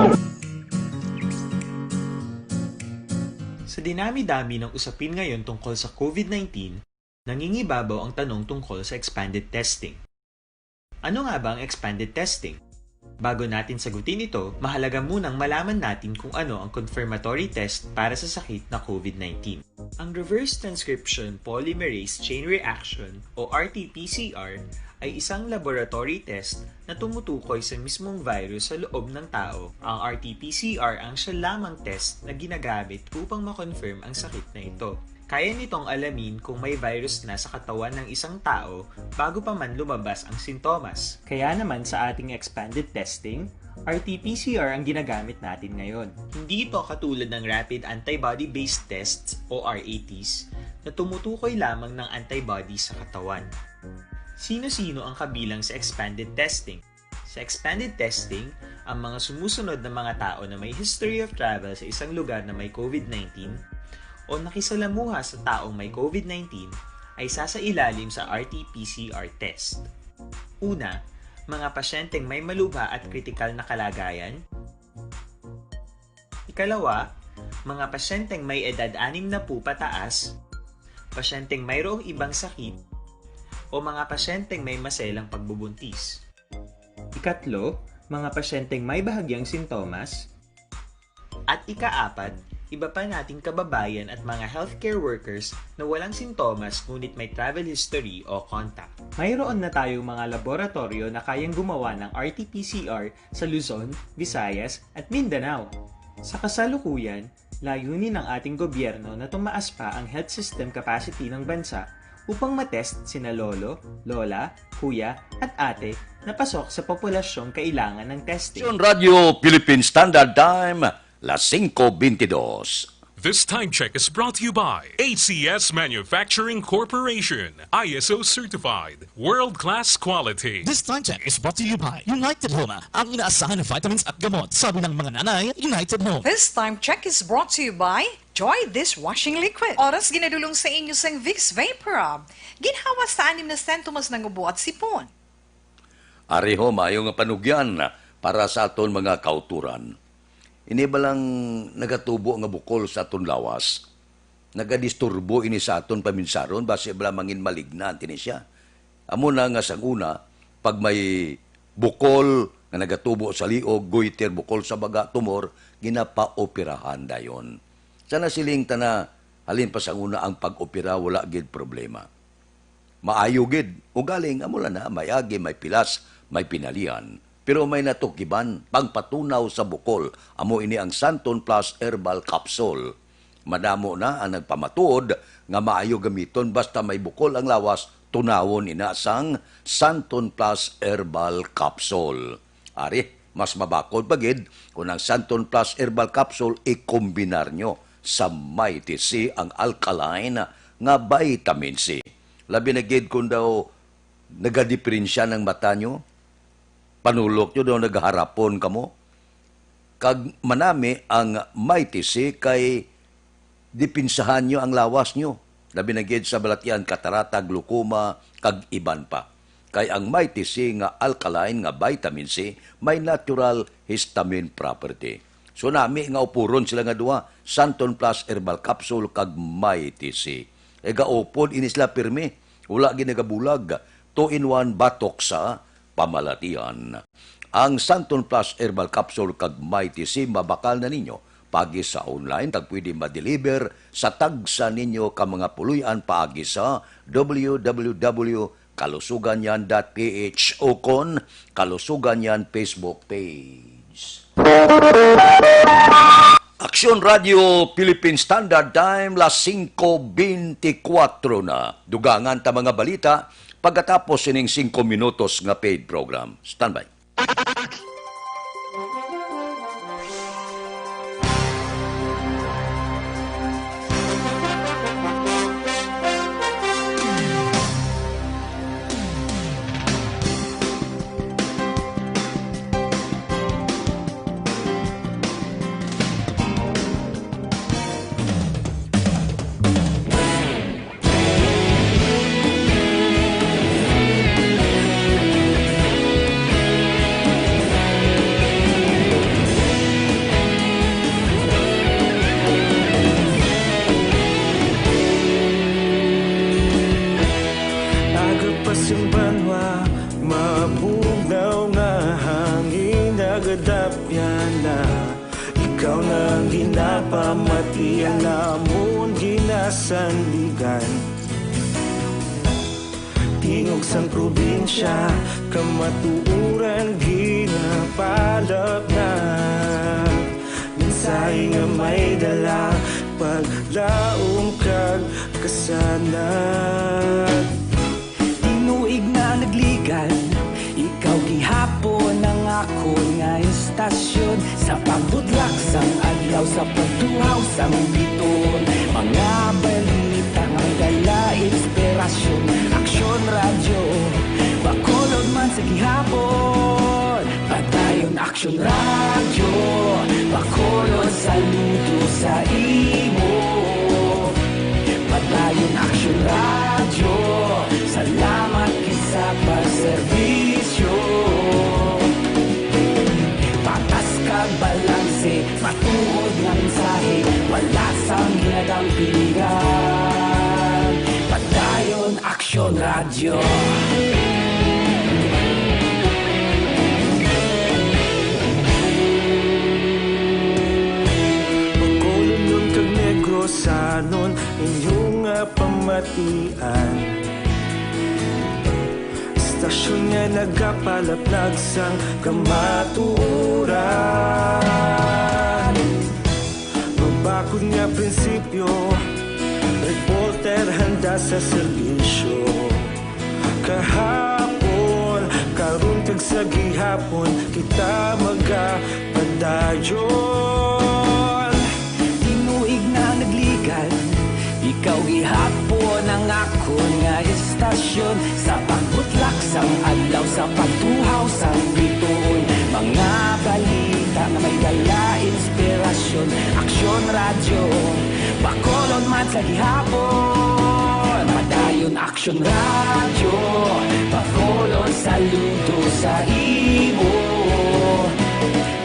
Sa dinami-dami ng usapin ngayon tungkol sa COVID nineteen, nangingibabaw ang tanong tungkol sa expanded testing. Ano nga ba ang expanded testing? Bago natin sagutin ito, mahalaga munang malaman natin kung ano ang confirmatory test para sa sakit na COVID nineteen. Ang reverse transcription polymerase chain reaction o R T P C R ay isang laboratory test na tumutukoy sa mismong virus sa loob ng tao. Ang R T P C R ang siya lamang test na ginagamit upang ma-confirm ang sakit na ito. Kaya nitong alamin kung may virus na sa katawan ng isang tao bago pa man lumabas ang sintomas. Kaya naman sa ating expanded testing, R T P C R ang ginagamit natin ngayon. Hindi ito katulad ng rapid antibody-based tests o R A Ts na tumutukoy lamang ng antibody sa katawan. Sino-sino ang kabilang sa expanded testing? Sa expanded testing, ang mga sumusunod na mga tao na may history of travel sa isang lugar na may COVID nineteen o nakisalamuha sa taong may COVID nineteen ay sasailalim sa R T P C R test. Una, mga pasyenteng may malubha at kritikal na kalagayan. Ikalawa, mga pasyenteng may edad anim na po pataas, pasyenteng mayroong ibang sakit, o mga pasyenteng may maselang pagbubuntis. Ikatlo, mga pasyenteng may bahagyang sintomas. At ikaapat, iba pa nating kababayan at mga healthcare workers na walang sintomas ngunit may travel history o contact. Mayroon na tayong mga laboratoryo na kayang gumawa ng R T P C R sa Luzon, Visayas, at Mindanao. Sa kasalukuyan, layunin ng ating gobyerno na tumaas pa ang health system capacity ng bansa upang matest sina lolo, lola, kuya, at ate na pasok sa populasyong kailangan ng testing. Radyo Philippine Standard Time, las singko bintidós. This time check is brought to you by A C S Manufacturing Corporation, I S O certified, world-class quality. This time check is brought to you by United Home, ang inaasahan na vitamins at gamot. Sabi ng mga nanay, United Home. This time check is brought to you by Joy Dishwashing Liquid. Oras ginadulong sa inyo sang Vicks Vaporub. Ginhawa sa anim na sentimos ng ubo at sipon. Ari ho, maayo nga panugyan para sa aton mga kauturan. Ini ba lang nagatubo nga bukol sa aton lawas? Nagadisturbo ini sa aton paminsaron, basi bala mangin malignant ini siya. Amo na nga sang una, pag may bukol nga nagatubo sa liog, goiter, bukol sa baga, tumor, ginapaoperahan dayon. Sa nasiling ta na, halin pa sang una ang pag-opera, wala gid problema. Maayo gid, ugaling amo lang na, may agi, may pilas, may pinalian. Pero may natukiban, pangpatunaw sa bukol, amo ini ang Santon Plus Herbal Capsule. Madamo na ang nagpamatuod nga maayo gamiton basta may bukol ang lawas, tunawon ina sang Santon Plus Herbal Capsule. Ari, mas mabakod pa gid kung ang Santon Plus Herbal Capsule ikombinar nyo sa Mighty C, ang alkaline nga vitamin C. Labi na gid kung daw nagadiperensya ng mata nyo, panulok nyo daw nagaharapon kamo, kag manami ang Mighty C kay dipinsahan nyo ang lawas nyo, labi na gid sa balatian, katarata, glaucoma, kag iban pa. Kay ang Mighty C nga alkaline nga vitamin C may natural histamine property. So nami nga upuron sila nga duha, Santon Plus Herbal Capsule kag Mighty C. Kay gaupod ini sila pirmi, wala gid nagabulag, two in one batok sa pamalatian. Ang Santon Plus Herbal Capsule kag Mighty C mabakal na ninyo paagi sa online kag pwede ma-deliver sa tagsa ninyo ka mga puloy-an paagi sa W W W kalusuganyan dot P H ukon Kalusuganyan Facebook page. Aksyon Radio Philippine Standard Time, las singko bentikwatro na. Dugangan ta mga balita pagkatapos sining singko minutos nga paid program. Standby. Pati ang namon ginasandigan. Tingog sang probinsya, kamatuoran ginapalapnag. Mensahe nga may dala, paglaom kag kasanag. Tinuig na nagligan, ikaw gihapon ang akon nga istasyon. Sa pagbutlak sang adlaw, sa pagtuhaw sang bituon, mga balita nga may dala inspirasyon. Aksyon Radyo, Bacolod man sa gihapon. Padayon Aksyon Radyo, Bacolod saludo sa imo. Padayon Aksyon Radyo, salamat gid sa pagserbisyo. Patas kag balanse, matuod nga mensahe, wala sang ginadampigan. Padayon Aksyon Radyo. Bacolodnon kag Negrosanon, inyo nga pamatian. Istasyon nga nagapalapnag sang kamatuoran. Mabakod nga prinsipyo, reporter handa sa serbisyo. Kahapon, karon kag sa gihapon, kita magapadayon. Tinuig na nagligan, ikaw gihapon ang akon nga istasyon. Sa pagbutlak sang adlaw, sa pagtuhaw sang bituon, mga balita nga may dala inspirasyon. Aksyon Radyo, Bacolod man sa gihapon. Padayon Aksyon Radyo, Bacolod saludo sa imo.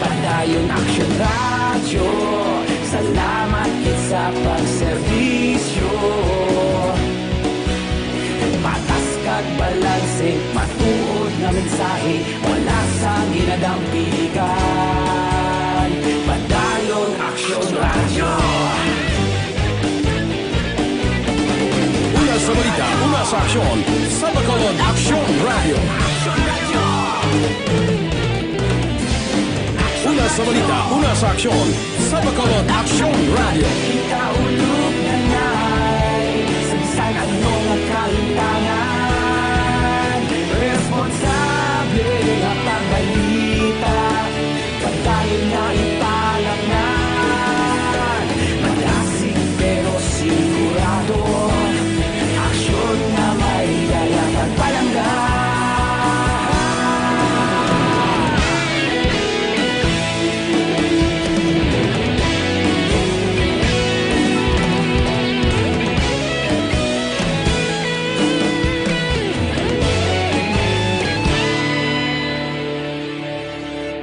Padayon Aksyon Radyo, salamat gid sa pagserbisyo. Patas kag balanse, matuod nga mensahe, wala sang ginadampigan. Padayon Aksyon Radyo. Una sa balita, una sa aksyon, sa Bacolod Aksyon Radyo. Una sa balita, una sa aksyon, sa Bacolod Aksyon Radyo. Kita ulog na nay, sa bisan ano nga kalimtangan, responsable nga pagbalita, padayon na ipalapngan. Madasig pero sigurado, aksyon nga may dala kag palangga.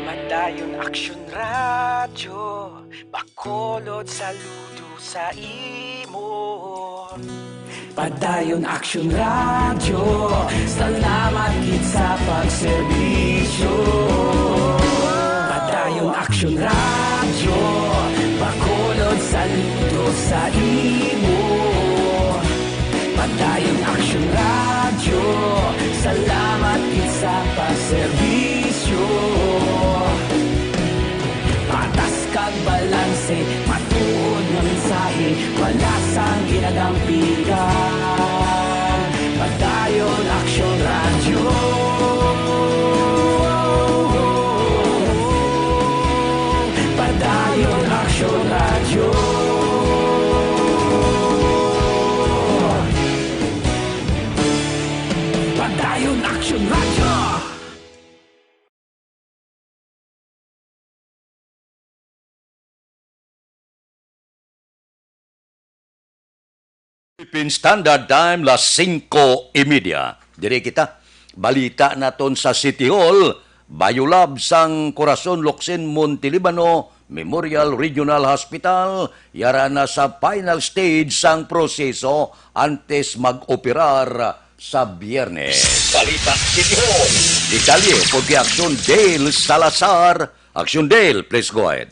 Padayon Aksyon Radyo, Bacolod saludo sa imo. Padayon Aksyon Radyo, salamat gid sa pagserbisyo. Padayon Aksyon Radyo, Bacolod saludo sa imo. Padayon Aksyon Radyo, salamat gid sa pagserbisyo. Patas kag balanse, matuod nga mensahe, wala sang ginadampigan. Padayon Aksyon Radyo. Padayon Aksyon Radyo. Padayon Aksyon Radyo. Philippine Standard Time, las singko y media. Diri kita. Balita naton sa City Hall, bayulab sang Corazon Locsin Montelibano Memorial Regional Hospital, yara na sa final stage sang proseso antes mag-operar sa Biyernes. Balita City Hall. Detalye pod kay Aksyon Dale Salazar. Aksyon Dale, please go ahead.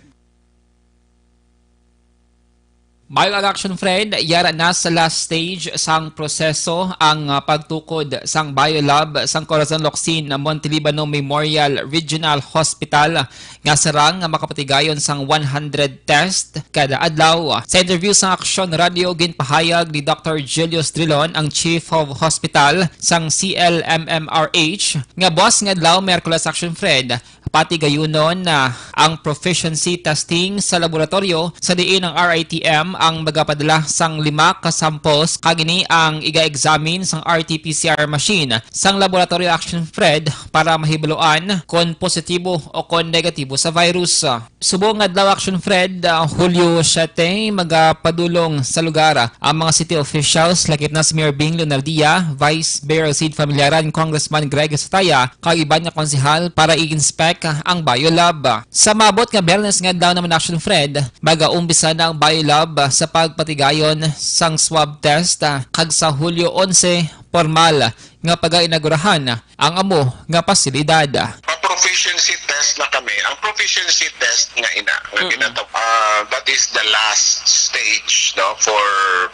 Maayong aga, Action Fred, yara na sa last stage sang proseso ang, ah, pagtukod sang biolab sang Corazon Locsin Montelibano Memorial Regional Hospital nga sarang nga makapatigayon sang one hundred test kada adlaw. Sa interview sa Action Radio, ginpahayag ni Doctor Julius Drilon, ang Chief of Hospital sang C L M M R H, nga buas nga adlaw, Miyerkules, Action Fred, patigayunon na ang proficiency testing sa laboratoryo, sa diin ang R I T M ang magapadala sang lima ka samples, kag ini ang iga-examine sang R T P C R machine sang laboratoryo, Action Fred, para mahibaluan kon positibo o kon negatibo sa virus. Subong nga adlaw, Action Fred, ah, Hulyo siyete, magapadulong sa lugar, ah, ang mga city officials, lakip na si Mayor Bing Leonardia, Vice Mayor Sid Familiaran, Congressman Greg Sataya, kag iban nga konsehal para i-inspect, ah, ang biolab. Sa maabot nga Biyernes nga adlaw naman, Action Fred, magaumpisa na ang biolab, ah, sa pagpatigayon sang swab test, ah, kag sa Hulyo onse, pormal nga pagainagurahan ang amo nga pasilidad. Pa-proficiency test na kami. Ang proficiency test nga ina, nga Mm-mm. ginatawag, ah, that is the last stage, no, for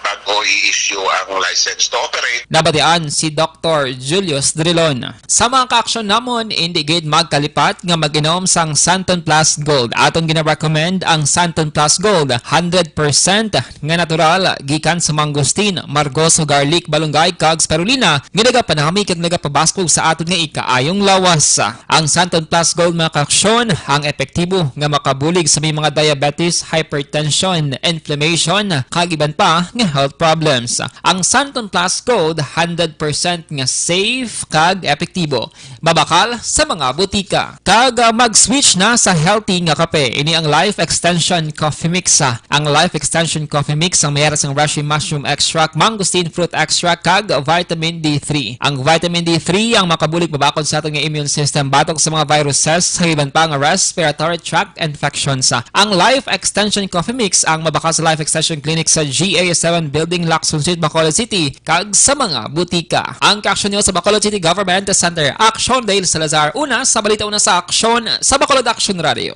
bago i-issue ang license to operate. Nabatian si Doctor Julius Drilon. Sa mga ka-aksyon namon, indi gid magkalipat nga mag-inom sang Santon Plus Gold. Aton gina-recommend ang Santon Plus Gold, hundred percent nga natural, gikan sa mangosteen, margoso, garlic, balunggay, kag spirulina, nga nagapanami kag nagapabaskog sa aton nga ikaayong lawas. Ang Santon Plus Gold, mga ka-aksyon, ang epektibo nga makabulig sa may mga diabetes, hypertension, inflammation, kag iban pa nga health problems. Ang Santon Plus Gold, hundred percent nga safe kag epektibo. Mabakal sa mga butika. Kag, ah, mag-switch na sa healthy nga kape. Ini ang Life Extension Coffee Mix, ah. Ang Life Extension Coffee Mix ang may ara sang reishi mushroom extract, mangosteen fruit extract, kag vitamin D three. Ang vitamin D three ang makabulig pabakod sa aton nga immune system batok sa mga viruses, sa iban pa nga respiratory tract infections. Ang Life Extension Coffee Mix ang mabakal sa Life Extension Clinic sa G A seven Building, Lacson Street, Bacolod City, kag sa mga butika. Ang ka-aksyon niyo sa Bacolod City Government Center. Aksyon Dale Salazar, una sa balita, una sa aksyon sa Bacolod Action Radio.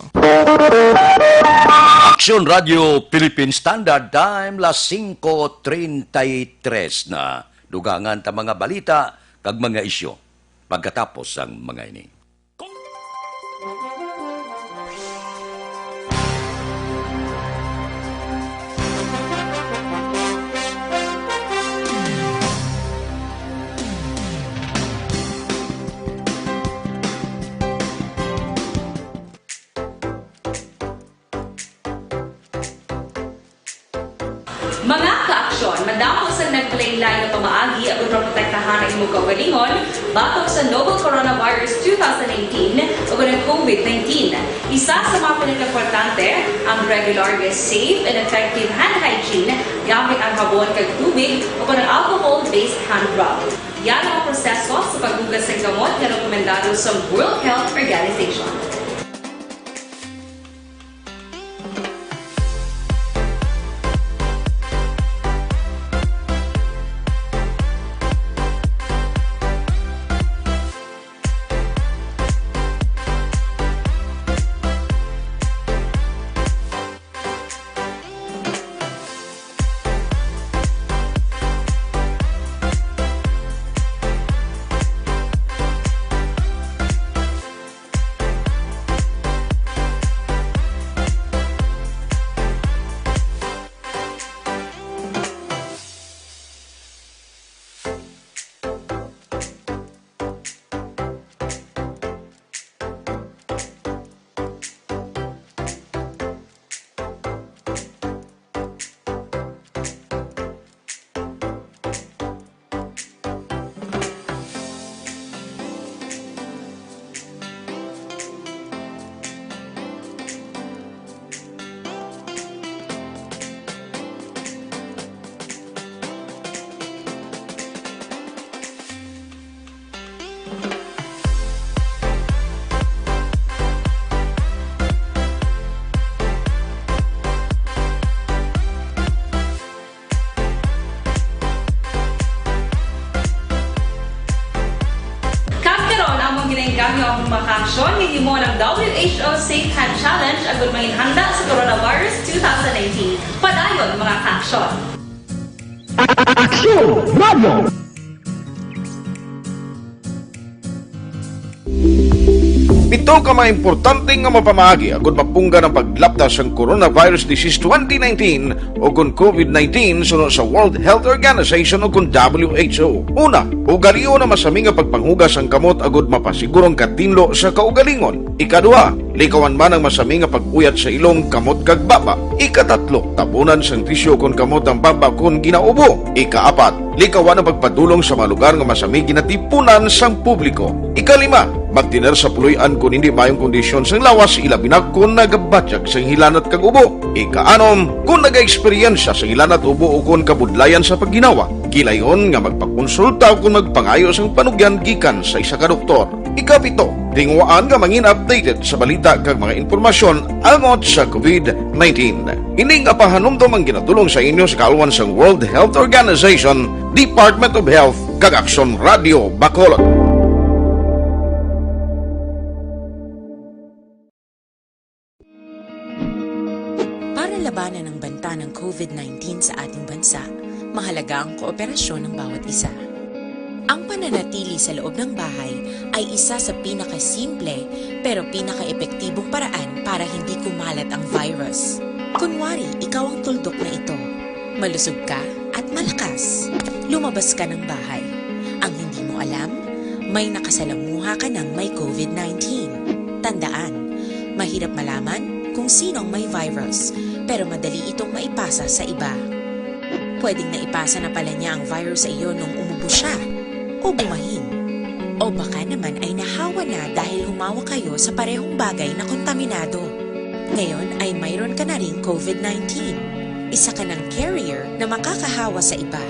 Action Radio Philippine Standard Time, las singko treinta y tres na. Dugangan ta mga balita kag mga isyu pagkatapos sang mga ini. Mga ka-aksyon, madamo sang naglain-lain nga pamaagi agud maprotektahan ang imo kaugalingon batok sa novel coronavirus two thousand nineteen o ang COVID nineteen. Isa sa mga pinakaimportante, ang regular nga safe and effective hand hygiene gamit ang habon kag tubig o ang alcohol-based hand rub. Yan ang proseso sa paghugas sang gamot nga rekomendado sa World Health Organization. Kag karon, among ginaengganyo ang mga Aksyon nga gihimo ng W H O Safe Hand Challenge agud mangin handa sa coronavirus two thousand nineteen. Padayon, mga kaaksyon! Aksyon Radio! Pito ka mga importante nga mapamaagi agud mapunggan ang paglapda sang coronavirus disease twenty nineteen o kon COVID nineteen suno sa World Health Organization o kon W H O. Una, ugalion ang masami nga pagpanghugas sang kamot agud mapasiguro ang katinlo sa kaugalingon. Ikaduha, likawan man ang masami nga pag-uyat sa ilong, kamot kag baba. Ikatatlo, tabunan sang tisyu kon kamot ang baba kon ginaubo. Ikaapat, likawan ang pagpadulong sa mga lugar nga masami ginatipunan sang publiko. Ikalima, magtener sa puloy-an kon hindi maayong kondisyon sang lawas, ilabi na kon nagabatyag sang hilanat kag ubo. Ikaanom, kon nagaeksperyensya sang hilanat, ubo, o kon kabudlayan sa pagginawa, gilayon nga magpakonsulta o kon magpangayo sang panugyan gikan sa isa ka doktor. Ikapito, tinguhaan nga mangin updated sa balita kag mga impormasyon angot sa COVID nineteen. Ini nga pahanumdom ang ginatulong sa inyo sa kaalwan sang World Health Organization, Department of Health, kag Aksyon Radio Bacolod. Para labanan ang banta ng COVID nineteen sa ating bansa, mahalaga ang kooperasyon ng bawat isa. Ang pananatili sa loob ng bahay ay isa sa pinakasimple pero pinakaepektibong paraan para hindi kumalat ang virus. Kunwari, ikaw ang tuldok na ito. Malusog ka at malakas. Lumabas ka ng bahay. Ang hindi mo alam, may nakasalamuha ka ng may COVID nineteen. Tandaan, mahirap malaman kung sino ang may virus, pero madali itong maipasa sa iba. Pwedeng naipasa na pala niya ang virus sa iyo nung umubo siya o bumahin. O baka naman ay nahawa na dahil humawa kayo sa parehong bagay na kontaminado. Ngayon ay mayroon ka na ring COVID nineteen. Isa ka ng carrier na makakahawa sa iba.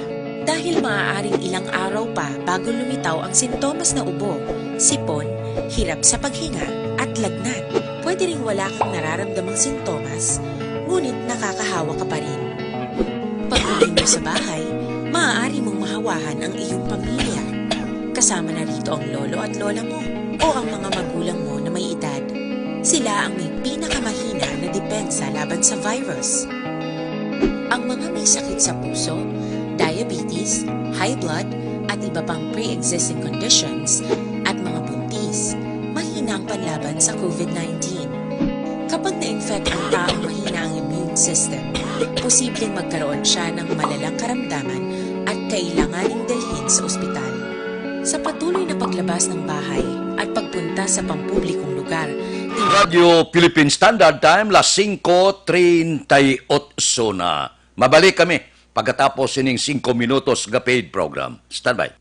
Dahil maaaring ilang araw pa bago lumitaw ang sintomas na ubo, sipon, hirap sa paghinga, at lagnat. Pwede ring wala kang nararamdamang sintomas, ngunit nakakahawa ka pa rin. Pag-uwi mo sa bahay, maaari mong mahawahan ang iyong pamilya. Kasama na rito ang lolo at lola mo o ang mga magulang mo na may edad. Sila ang may pinakamahina na depensa laban sa virus. Ang mga may sakit sa puso, diabetes, high blood, at iba pang pre-existing conditions, at mga buntis, mahina ang panlaban sa COVID nineteen. Kapag na-infect ang taong mahina ang immune system, posibleng magkaroon siya ng malalang karamdaman at kailanganing dalhin sa ospital. Sa patuloy na paglabas ng bahay at pagpunta sa pampublikong lugar, Radyo Philippine Standard Time, las singko treinta y ocho na. Mabalik kami pagkatapos sining singko minutos nga paid program. Standby.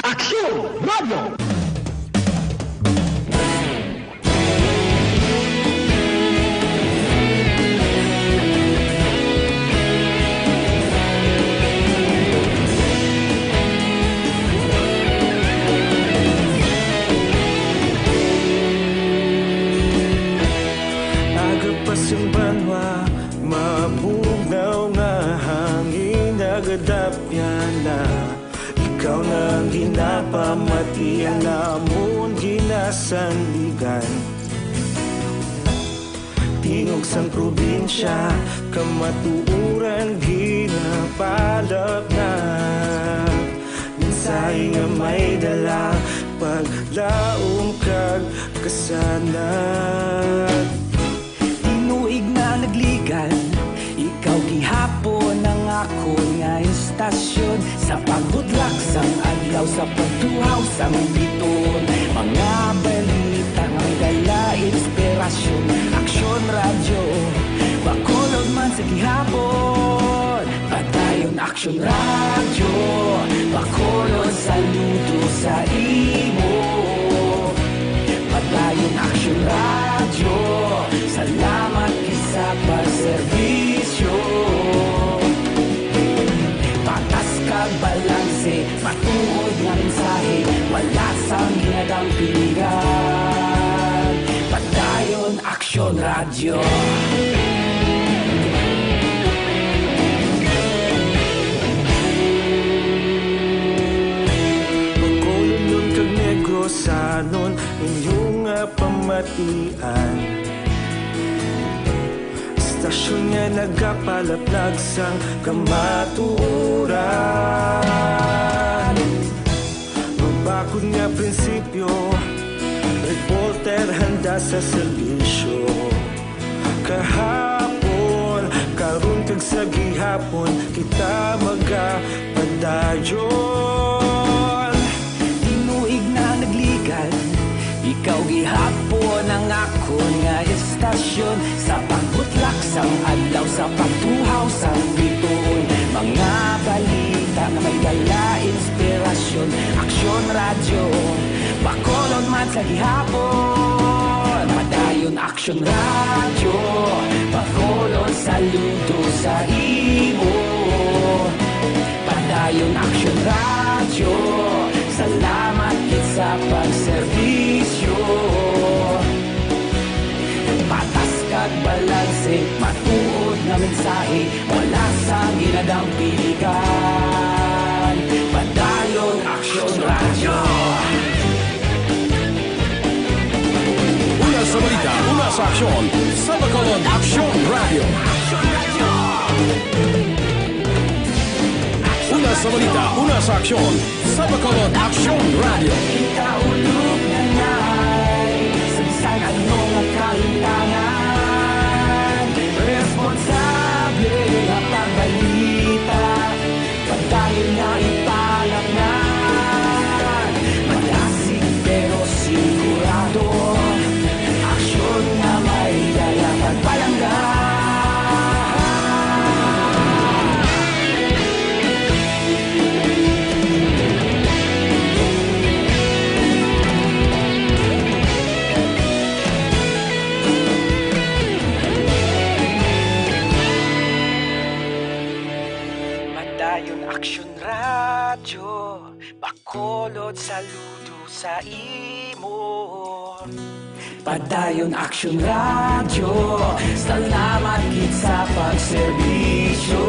Aksyon Radio! Agapas ang banwa, mabugnaw nga hangin, nagadapyan na. Ikaw na ang ginapamati, ang amon ginasandigan. Tingog sang probinsya, kamatuoran ginapalapnag. Mensahe nga may dala, paglaom kag kasanag. Tinuig na nagligan, ikaw gihapon ang akon nga istasyon. Sa pagudlak sang adlaw, sa pagtuhaw sang biton, mga balita nga dala inspirasyon. Aksyon Radyo Bacolod man sa gihapon. Padayon Aksyon Radyo Bacolod, saludo sa imo. Padayon Aksyon Radyo, salamat gid sa pagserbisyo. Patas kag balanse, matuod nga mensahe, wala sang ginadampigan. Padayon Aksyon Radyo. Bacolodnon kag Negrosanon, inyo nga Nagapalaplag sang kamatuoran. Mabakod nga prinsipyo, reporter handa sa serbisyo. Kahapon, karon kag sa gihapon, kita magapadayon. Tinuig na nagligad, ikaw gihapon ang akon nga estasyon. Sa pagbutlak sang adlaw, sa pagtuhaw sang bituon, mga balita nga may dala inspirasyon. Aksyon Radyo, Bacolod man sa gihapon. Padayon Aksyon Radyo, Bacolod saludo sa imo. Padayon Aksyon Radyo, salamat gid sa pagserbisyo. Patas kag balanse, matuod nga mensahe, wala sang ginadampigan. Padayon Aksyon Radyo. Una sa balita, una sa aksyon, sa Bacolod Aksyon Radyo. Una sa balita, una sa aksyon, sa Bacolod Aksyon Radyo. Kaulog na ngay, sa bisan ano nga kahintangan, responsable nga pagbalita, padayon nga ipalatnan. Malasig pero sigurado, aksyon nga may dala pagpalangga. Padayon Aksyon Radyo, Bacolod saludo sa imo. Padayon Aksyon Radyo, salamat gid sa pagserbisyo.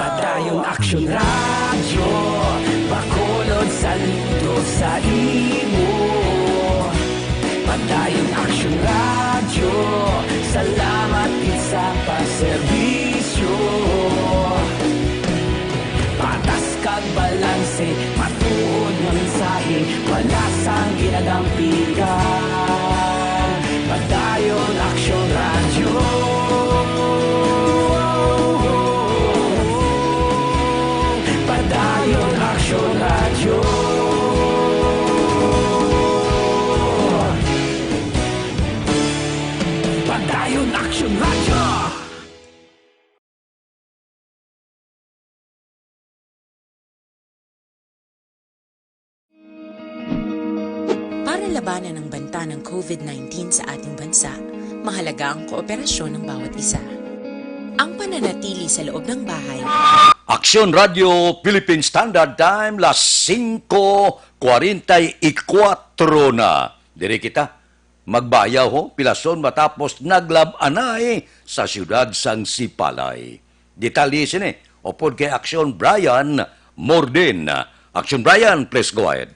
Padayon Aksyon Radyo, Bacolod saludo sa imo. Padayon Aksyon Radyo, salamat gid sa pagserbisyo. Patas kag balanse, matuod nga mensahe, wala sang ginadampigan. Padayon Aksyon Radyo. Padayon Aksyon Radyo. Padayon Aksyon Radyo. Para labanan ang banta ng covid nineteen sa ating bansa, mahalaga ang kooperasyon ng bawat isa. Ang pananatili sa loob ng bahay. Aksyon Radyo Philippine Standard Time, las singko kwarenta y kuwatro na. Diri kita magbayaw, ho, pilason matapos naglab-anay sa siyudad sang Sipalay. Detalye sini upod kay Aksyon Brian Morden. Aksyon Brian, please go ahead.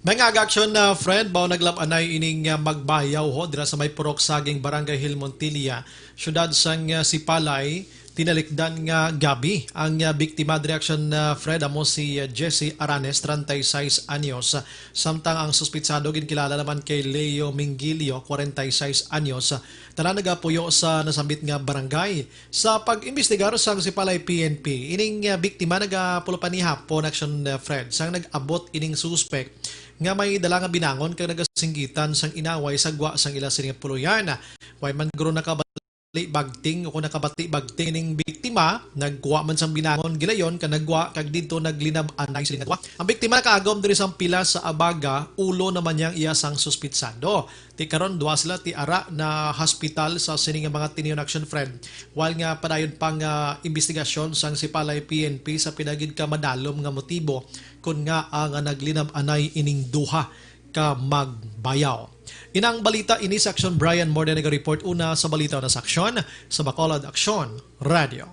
May nga aga, Aksyon, na friend, bao naglab-anay ining, ah, magbayaw, ho, dira sa may Purok Saging, Barangay Hill, Montilla, siyudad sang, ah, Sipalay. Tinalikdan nga gabi ang, ah, biktima diri, Aksyon, ah, Fred, amo si, ah, Jesse Aranes, treinta y seis anyos, samtang ang suspitsado ginkilala naman kay Leo Mingilio, kwarenta y seis anyos. Tanan nagapuyo sa nasambit nga barangay. Sa pag-imbestigar sang Sipalay P N P, ining, ah, biktima nagapulo pa ni hapon, Aksyon, ah, Fred, sang nag-abot ining suspek nga may dala nga binangon kag nagasinggitan sang inaway sa gwa sang ila sini nga puloy-an. Way man guro nakabati bagting o kung nakabati bagting ning biktima, nagkuha man sang binangon gilayon kag nagwa kag didto naglinab-anay sila nga duha. Ang biktima nakaagom diri sang pila sa abaga, ulo naman niya ang iya sang suspitsado. Ti karon, duha sila ti ara na hospital sa sini nga mga tinion, Aksyon, Fred. While nga padayon pang, ah, imbestigasyon sang Sipalay P N P sa pinaagid ka madalom nga motibo kon ngaa nga naglinab-anay ining duha ka magbayaw. Inang balita ini sa Aksyon, Brian Morden naga-report. Una sa balita na sa Aksyon, sa Bacolod Aksyon Radio.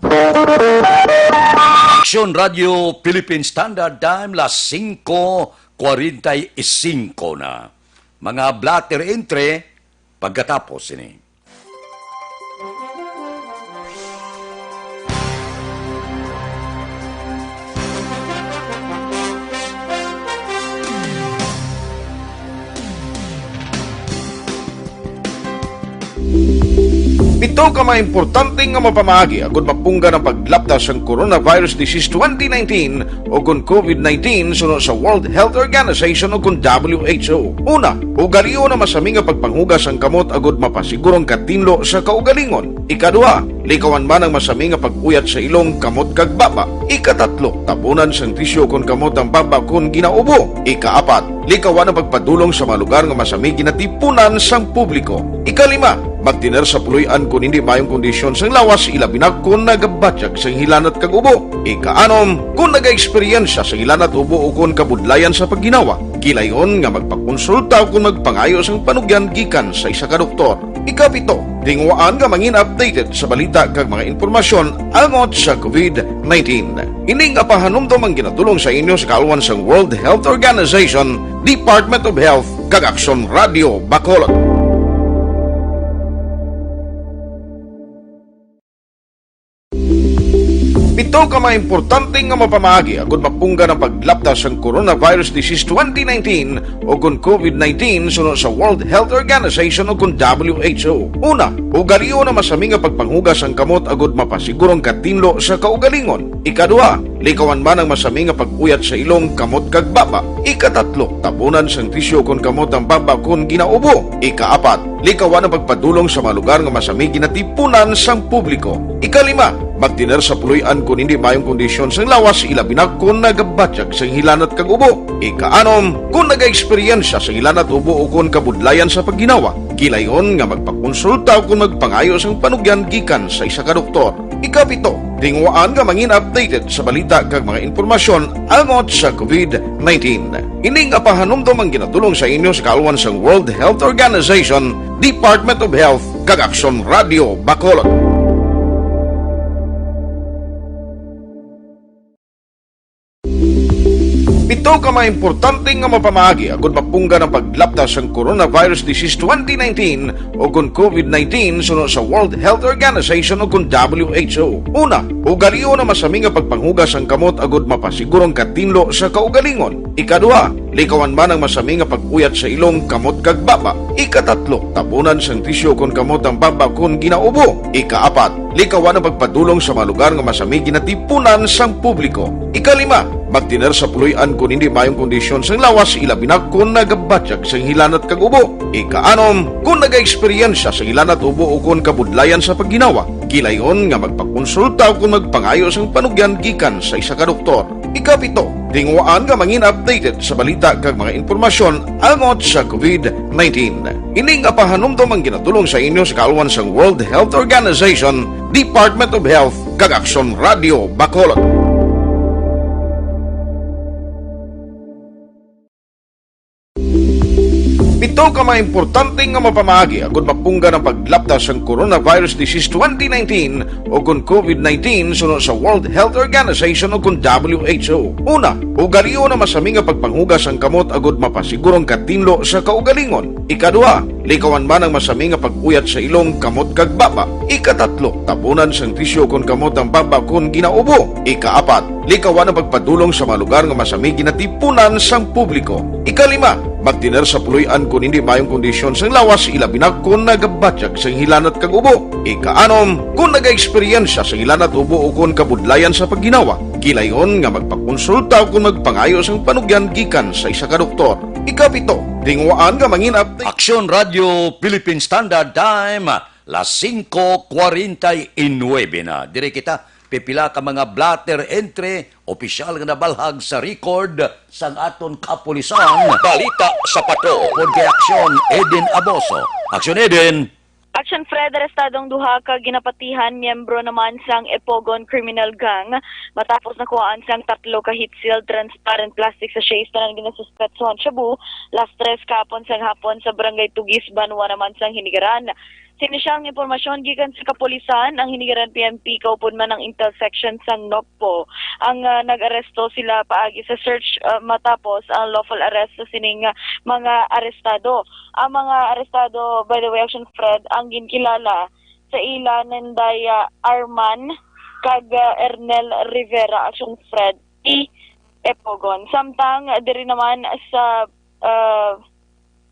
Aksyon Radio Philippine Standard Time, las singko kwarenta y singko na. Mga blotter entry, pagkatapos ini. Pito ka mga importante nga mapamaagi agud mapunggan ang paglapta sang coronavirus disease twenty nineteen o kon covid nineteen suno sa World Health Organization o kon W H O. Una, ugalion ang masami nga pagpanghugas sang kamot agud mapasiguro ang katinlo sa kaugalingon. Ikaduha, likawan man ang masami nga pag-uyat sa ilong, kamot, kag baba. Ikatatlo, tabunan sang tisyu kon kamot ang baba kon ginaubo. Ikaapat, likawan ang pagpadulong sa mga lugar nga masami ginatipunan sang publiko. Ikalima, magtener sa puloy-an kon hindi maayong kondisyon sang lawas, ilabi na kon nagabatyag sang hilanat kag ubo. Ikaanom, kon nagaeksperyensya sang hilanat, ubo, o kon kabudlayan sa pagginawa, kilayon nga magpakonsulta o kon magpangayo sang panugyan gikan sa isa ka doktor. Ikapito, tinguhaan nga mangin updated sa balita kag mga impormasyon angot sa covid nineteen. Ini nga pahanumdom ang ginatulong sa inyo sa kaalwan sang World Health Organization, Department of Health, kag Aksyon Radio Bacolod. Pito ka mga importante nga mapamaagi agud mapunggan ang paglapta sang coronavirus disease twenty nineteen o kon covid nineteen suno sa World Health Organization o kon W H O. Una, ugalion ang masami nga pagpanghugas sang kamot agud mapasiguro ang katinlo sa kaugalingon. Ikaduha, likawan man ang masami nga pag-uyat sa ilong, kamot, kag baba. Ikatatlo, tabunan sang tisyu kon kamot ang baba kon ginaubo. Ikaapat, likawan ang pagpadulong sa mga lugar nga masami ginatipunan sang publiko. Ikalima, magtener sa puloy-an kon hindi maayong kondisyon sang lawas, ilabi na kon nagabatyag sang hilanat kag ubo. Ikaanom, kon nagaeksperyensya sang hilanat, ubo, o kon kabudlayan sa pagginawa, kilayon nga magpakonsulta o kon magpangayo sang panugyan gikan sa isa ka doktor. Ikapito, tinguhaan nga mangin updated sa balita kag mga impormasyon angot sa covid nineteen. Ini nga pahanumdom ang ginatulong sa inyo sa kaalwan sang World Health Organization, Department of Health, kag Aksyon Radio Bacolod. Pito ka mga importante nga mapamaagi agud mapunggan ang paglapta sang coronavirus disease twenty nineteen o kon covid nineteen suno sa World Health Organization o kon W H O. Una, ugalion ang masami nga pagpanghugas sang kamot agud mapasiguro ang katinlo sa kaugalingon. Ikaduha, likawan man ang masami nga pag-uyat sa ilong, kamot, kag baba. Ikatatlo, tabunan sang tisyu kon kamot ang baba kon ginaubo. Ikaapat, likawan ang pagpadulong sa mga lugar nga masami ginatipunan sang publiko. Ikalima, magtener sa puloy-an kon hindi maayong kondisyon sang lawas, ilabi na kon nagabatyag sang hilanat kag ubo. Ikaanom, kon nagaeksperyensya sang hilanat, ubo, o kon kabudlayan sa pagginawa, kilayon nga magpakonsulta o kon magpangayo sang panugyan gikan sa isa ka doktor. Ikapito, tinguhaan nga mangin updated sa balita kag mga impormasyon angot sa covid nineteen. Ini nga pahanumdom ang ginatulong sa inyo sa kaalwan sang World Health Organization, Department of Health, kag Aksyon Radio Bacolod. Pito ka mga importante nga mapamaagi agud mapunggan ang paglapta sang coronavirus disease twenty nineteen o kon covid nineteen suno sa World Health Organization o kon W H O. Una, ugalion ang masami nga pagpanghugas sang kamot agud mapasiguro ang katinlo sa kaugalingon. Ikaduha, likawan man ang masami nga pag-uyat sa ilong, kamot, kag baba. Ikatatlo, tabunan sang tisyu kon kamot ang baba kon ginaubo. Ikaapat, likawan ang pagpadulong sa mga lugar nga masami ginatipunan sang publiko. Ikalima, magtener sa puloy-an kon hindi maayong kondisyon sang lawas, ilabi na kon nagabatyag sang hilanat kag ubo. Ikaanom, kon nagaeksperyensya sang hilanat, ubo, o kon kabudlayan sa pagginawa, kilayon nga magpakonsulta o kon magpangayo sang panugyan gikan sa isa ka doktor. Ikapito, tinguhaan nga mangin update. Aksyon Radio Philippine Standard Time, las singko kwarenta y nuebe na. Diri kita, pipila ka mga blotter entry, opisyal nga nabalhag sa record sang aton kapulisan. Balita sa Pato. Upod kay Aksyon Eden Aboso. Aksyon Eden. Action Fred, arestado ang duha ka ginapatihan, miyembro naman sang Epogon Criminal Gang, matapos nakuhaan sang tatlo ka heat-sealed transparent plastic sachets tanan ginasuspetsohan shabu, las tres kahapon sang hapon sa Barangay Tugis, Banwa naman sang Hinigaran. Sini siyang impormasyon gikan sa kapulisan, ang Hinigaran P N P kaupod man ang Intel Section sang NOCPO. Ang, ah, nag-aresto sila paagi sa search, ah, matapos ang lawful arrest sa sining, ah, mga arestado. Ang mga arestado, by the way, Action Fred, ang ginkilala sa ila ni Inday, ah, Arman kag, ah, Ernel Rivera, Action Fred, i Epogon. Samtang diri naman sa, ah,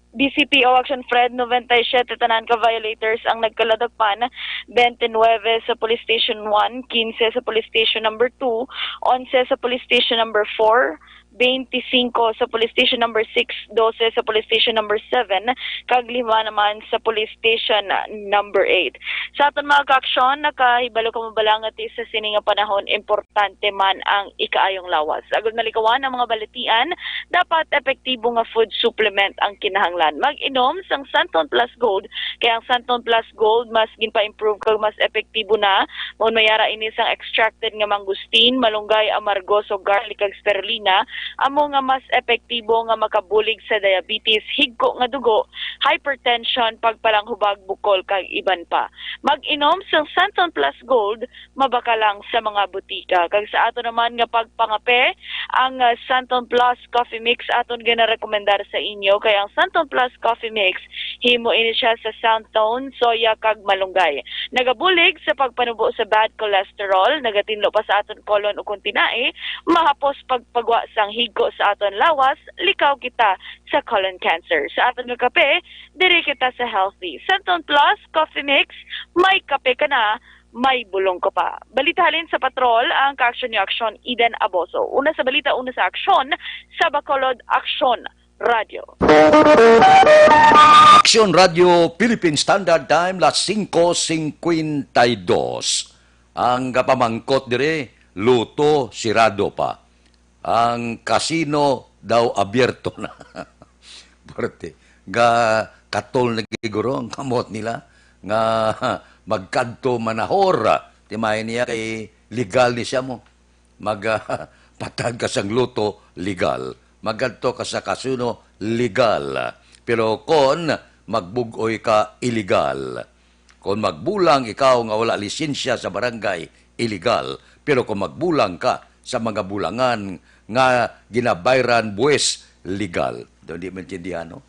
D C P O Action Fred, noventa y siete tanan ka violators ang nagkaladakpan, twenty-nine sa Police Station one, quince sa Police Station number two, onse sa Police Station number four, twenty-five sa Police Station number six, dose sa Police Station number seven, kag lima naman sa Police Station number eight. Sa aton mga kaaksyon, nakahibalo ka mo bala nga ti sa sini nga panahon importante man ang ikaayong lawas? Agud malikawan ang mga balatian, dapat epektibo nga food supplement ang kinahanglan. Mag-inom sang Santon Plus Gold, kay ang Santon Plus Gold mas ginpa-improve kag mas epektibo na. Maon may ara ini sang extracted nga mangustin, malunggay, amargoso, garlic, kag spirulina, amo nga mas epektibo nga makabulig sa diabetes, higko nga dugo, hypertension, pagpalanghubag, bukol, kag iban pa. Mag-inom sang Santon Plus Gold, mabaka lang sa mga butika. Kag sa ato naman nga pagpangape, ang, ah, Santon Plus Coffee Mix aton ginarekomendar sa inyo, kay ang Santon Plus Coffee Mix, himo ini siya sa Santon, soya, kag malunggay. Nagabulig sa pagpanubo sa bad cholesterol, nagatinlo pa sa aton colon ukon tinai, mahapos pagpagwa sang higko sa aton lawas, likaw kita sa colon cancer. Sa aton nga kape, diri kita sa healthy. Santon Plus Coffee Mix, may kape ka na, may bulong ka pa. Balita halin sa Patrol, ang kaaksyon ni Aksyon Eden Aboso. Una sa balita, una sa aksyon, sa Bacolod Aksyon Radyo. Aksyon Radyo Philippine Standard Time, las singko singkwenta y dos. Ang kapamangkot diri, luto, sirado pa. Ang kasino daw abierto na. Parte, ga katol na giguro ang kamot nila nga magkadto manahor. Timayon niya kay legal ni siya mo. Mag, ah, patag ka sang luto, legal. Magkadto ka sa kasino, legal. Pero kon magbug-oy ka, illegal. Kon magbulang ikaw nga wala lisensya sa barangay, illegal. Pero kung magbulang ka sa mga bulangan nga ginabayran buwis, legal. Daw di maintindihan, no?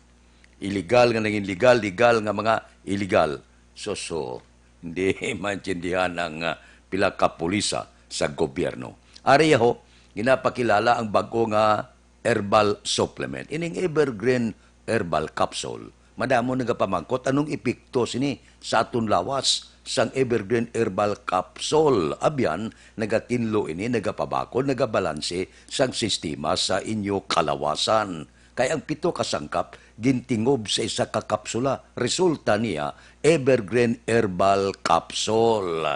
Illegal nga nangin legal, legal nga mga illegal. So, so, hindi maintindihan ang, ah, pila ka pulisa sa gobyerno. Ari ho, ginapakilala ang bag-o nga herbal supplement. Ining Evergreen Herbal Capsule. Madamo nagapamangkot anong epekto sini sa aton lawas sang Evergreen Herbal Capsule. Abyan, nagatinlo ini, nagapabakod, nagabalanse sang sistema sa inyo kalawasan. Kay ang pito ka sangkap gintingob sa isa ka kapsula. Resulta niya, Evergreen Herbal Capsule.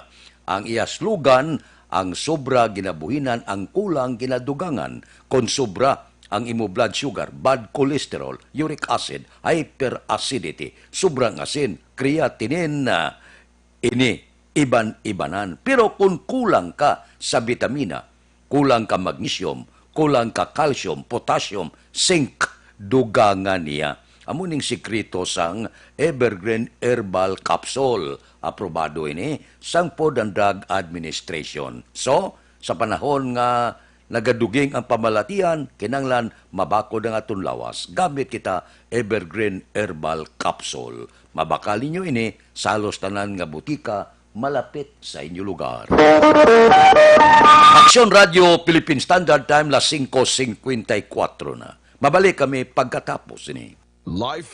Ang iya slogan, ang sobra ginabuhinan, ang kulang ginadugangan. Kon sobra ang imo blood sugar, bad cholesterol, uric acid, hyperacidity, sobrang asin, creatinine, ah, ini iban-ibanan. Pero kung kulang ka sa bitamina, kulang ka magnesium, kulang ka calcium, potassium, zinc, dugangan niya. Amo ning sikreto sang Evergreen Herbal Capsule. Aprobado ini sang Food and Drug Administration. So, sa panahon nga nagaduging ang pamalatian, kinanglan mabakod ang aton lawas. Gamit kita Evergreen Herbal Capsule. Mabakal ninyo ini sa halos tanan nga butika malapit sa inyo lugar. Aksyon Radyo Philippine Standard Time, las singko singkwenta y kuwatro na. Mabalik kami pagkatapos ini. Life.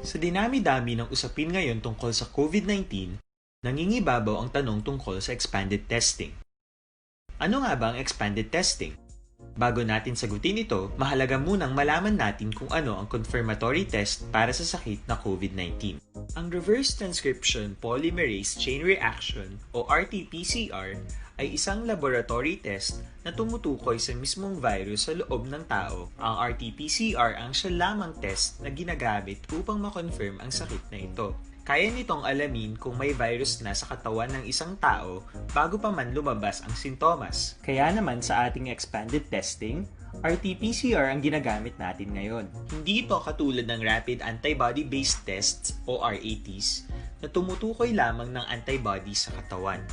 Sa dinami-dami ng usapin ngayon tungkol sa COVID nineteen, nangingibabaw ang tanong tungkol sa expanded testing. Ano nga ba ang expanded testing? Bago natin sagutin ito, mahalaga munang malaman natin kung ano ang confirmatory test para sa sakit na COVID nineteen. Ang reverse transcription polymerase chain reaction o R T P C R ay isang laboratory test na tumutukoy sa mismong virus sa loob ng tao. Ang R T P C R ang siya lamang test na ginagamit upang ma-confirm ang sakit na ito. Kaya nitong alamin kung may virus na sa katawan ng isang tao bago pa man lumabas ang sintomas. Kaya naman sa ating expanded testing, R T P C R ang ginagamit natin ngayon. Hindi ito katulad ng rapid antibody-based tests o R A Ts na tumutukoy lamang ng antibody sa katawan.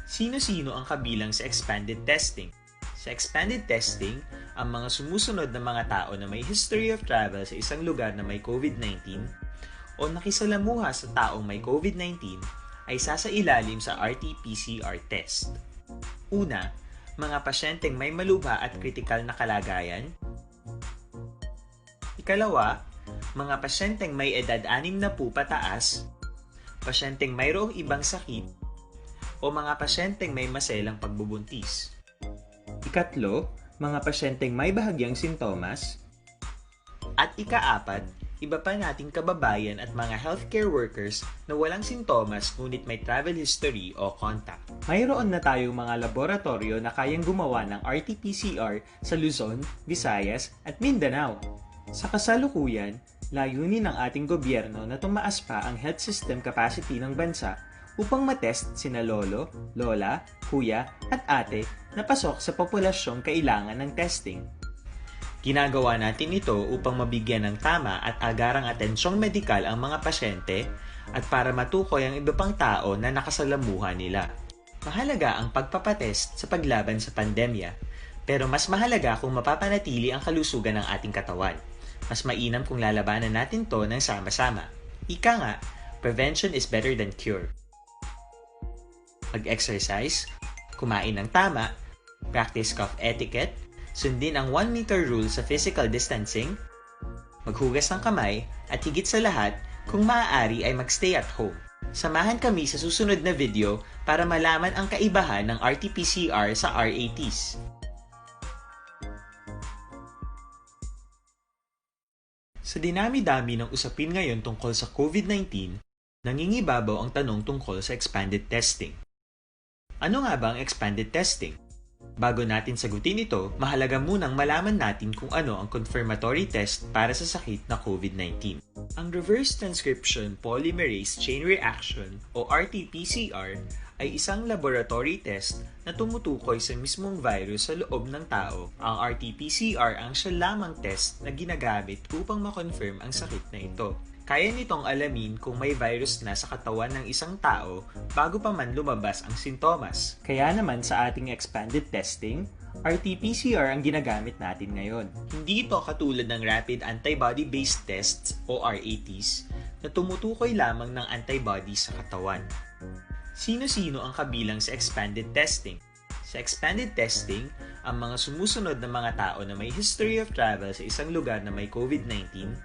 Sino-sino ang kabilang sa expanded testing? Sa expanded testing, ang mga sumusunod na mga tao na may history of travel sa isang lugar na may COVID nineteen o nakisalamuha sa taong may COVID nineteen ay sasailalim sa R T P C R test. Una, mga pasyenteng may malubha at kritikal na kalagayan. Ikalawa, mga pasyenteng may edad anim na po pataas, pasyenteng mayroong ibang sakit, o mga pasyenteng may maselang pagbubuntis. Ikatlo, mga pasyenteng may bahagyang sintomas. At ikaapat, iba pa nating kababayan at mga healthcare workers na walang sintomas ngunit may travel history o contact. Mayroon na tayong mga laboratoryo na kayang gumawa ng R T P C R sa Luzon, Visayas, at Mindanao. Sa kasalukuyan, layunin ng ating gobyerno na tumaas pa ang health system capacity ng bansa upang matest sina lolo, lola, kuya, at ate na pasok sa populasyong kailangan ng testing. Ginagawa natin ito upang mabigyan ng tama at agarang atensyong medikal ang mga pasyente at para matukoy ang iba pang tao na nakasalamuha nila. Mahalaga ang pagpapatest sa paglaban sa pandemya, pero mas mahalaga kung mapapanatili ang kalusugan ng ating katawan. Mas mainam kung lalabanan natin to ng sama-sama. Ika nga, prevention is better than cure. Mag-exercise, kumain ng tama, practice cough etiquette, sundin ang one meter rule sa physical distancing, maghugas ng kamay, at higit sa lahat, kung maaari ay mag-stay at home. Samahan kami sa susunod na video para malaman ang kaibahan ng R T P C R sa R A Ts. Sa dinami-dami ng usapin ngayon tungkol sa COVID nineteen, nangingibabaw ang tanong tungkol sa expanded testing. Ano nga ba ang expanded testing? Bago natin sagutin ito, mahalaga munang malaman natin kung ano ang confirmatory test para sa sakit na COVID nineteen. Ang reverse transcription polymerase chain reaction o R T P C R ay isang laboratory test na tumutukoy sa mismong virus sa loob ng tao. Ang R T P C R ang siya lamang test na ginagamit upang ma-confirm ang sakit na ito. Kaya nitong alamin kung may virus na sa katawan ng isang tao bago pa man lumabas ang sintomas. Kaya naman sa ating expanded testing, R T P C R ang ginagamit natin ngayon. Hindi ito katulad ng rapid antibody-based tests o R A Ts na tumutukoy lamang ng antibody sa katawan. Sino-sino ang kabilang sa expanded testing? Sa expanded testing, ang mga sumusunod na mga tao na may history of travel sa isang lugar na may COVID nineteen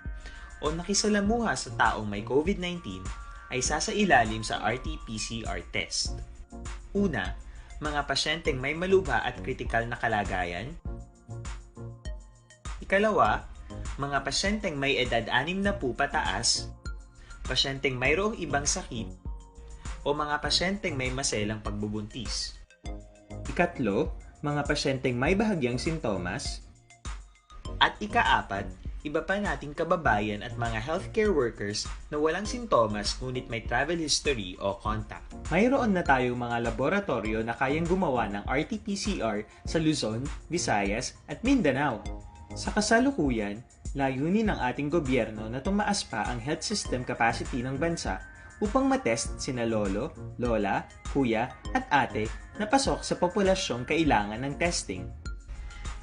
o nakisalamuha sa taong may COVID nineteen ay sasailalim sa R T P C R test. Una, mga pasyenteng may malubha at kritikal na kalagayan. Ikalawa, mga pasyenteng may edad anim na po pataas, pasyenteng mayroong ibang sakit, o mga pasyenteng may maselang pagbubuntis. Ikatlo, mga pasyenteng may bahagyang sintomas. At ikaapat, iba pa nating kababayan at mga healthcare workers na walang sintomas ngunit may travel history o contact. Mayroon na tayong mga laboratorio na kayang gumawa ng R T P C R sa Luzon, Visayas, at Mindanao. Sa kasalukuyan, layunin ng ating gobyerno na tumaas pa ang health system capacity ng bansa upang matest sina lolo, lola, kuya, at ate na pasok sa populasyong kailangan ng testing.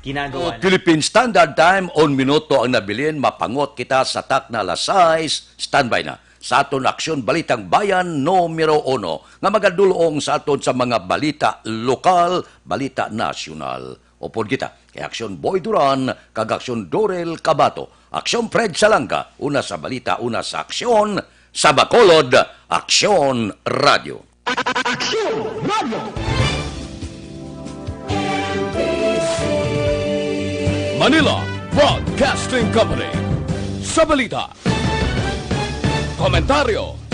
Ginagawa na Philippine Standard Time, un minuto ang nabilin, mapangot kita sa takna alas sais, standby na. Sa aton Aksyon Balitang Bayan numero uno, nga magadulong sa aton sa mga balita lokal, balita nasyonal. Upod kita kay Aksyon Boy Duran kag Aksyon Dorel Cabato, Aksyon Fred Salanga, una sa balita, una sa aksyon, sa Bacolod, Aksyon Radio. Aksyon Radio. Manila Broadcasting Company. Sa balita, komentaryo,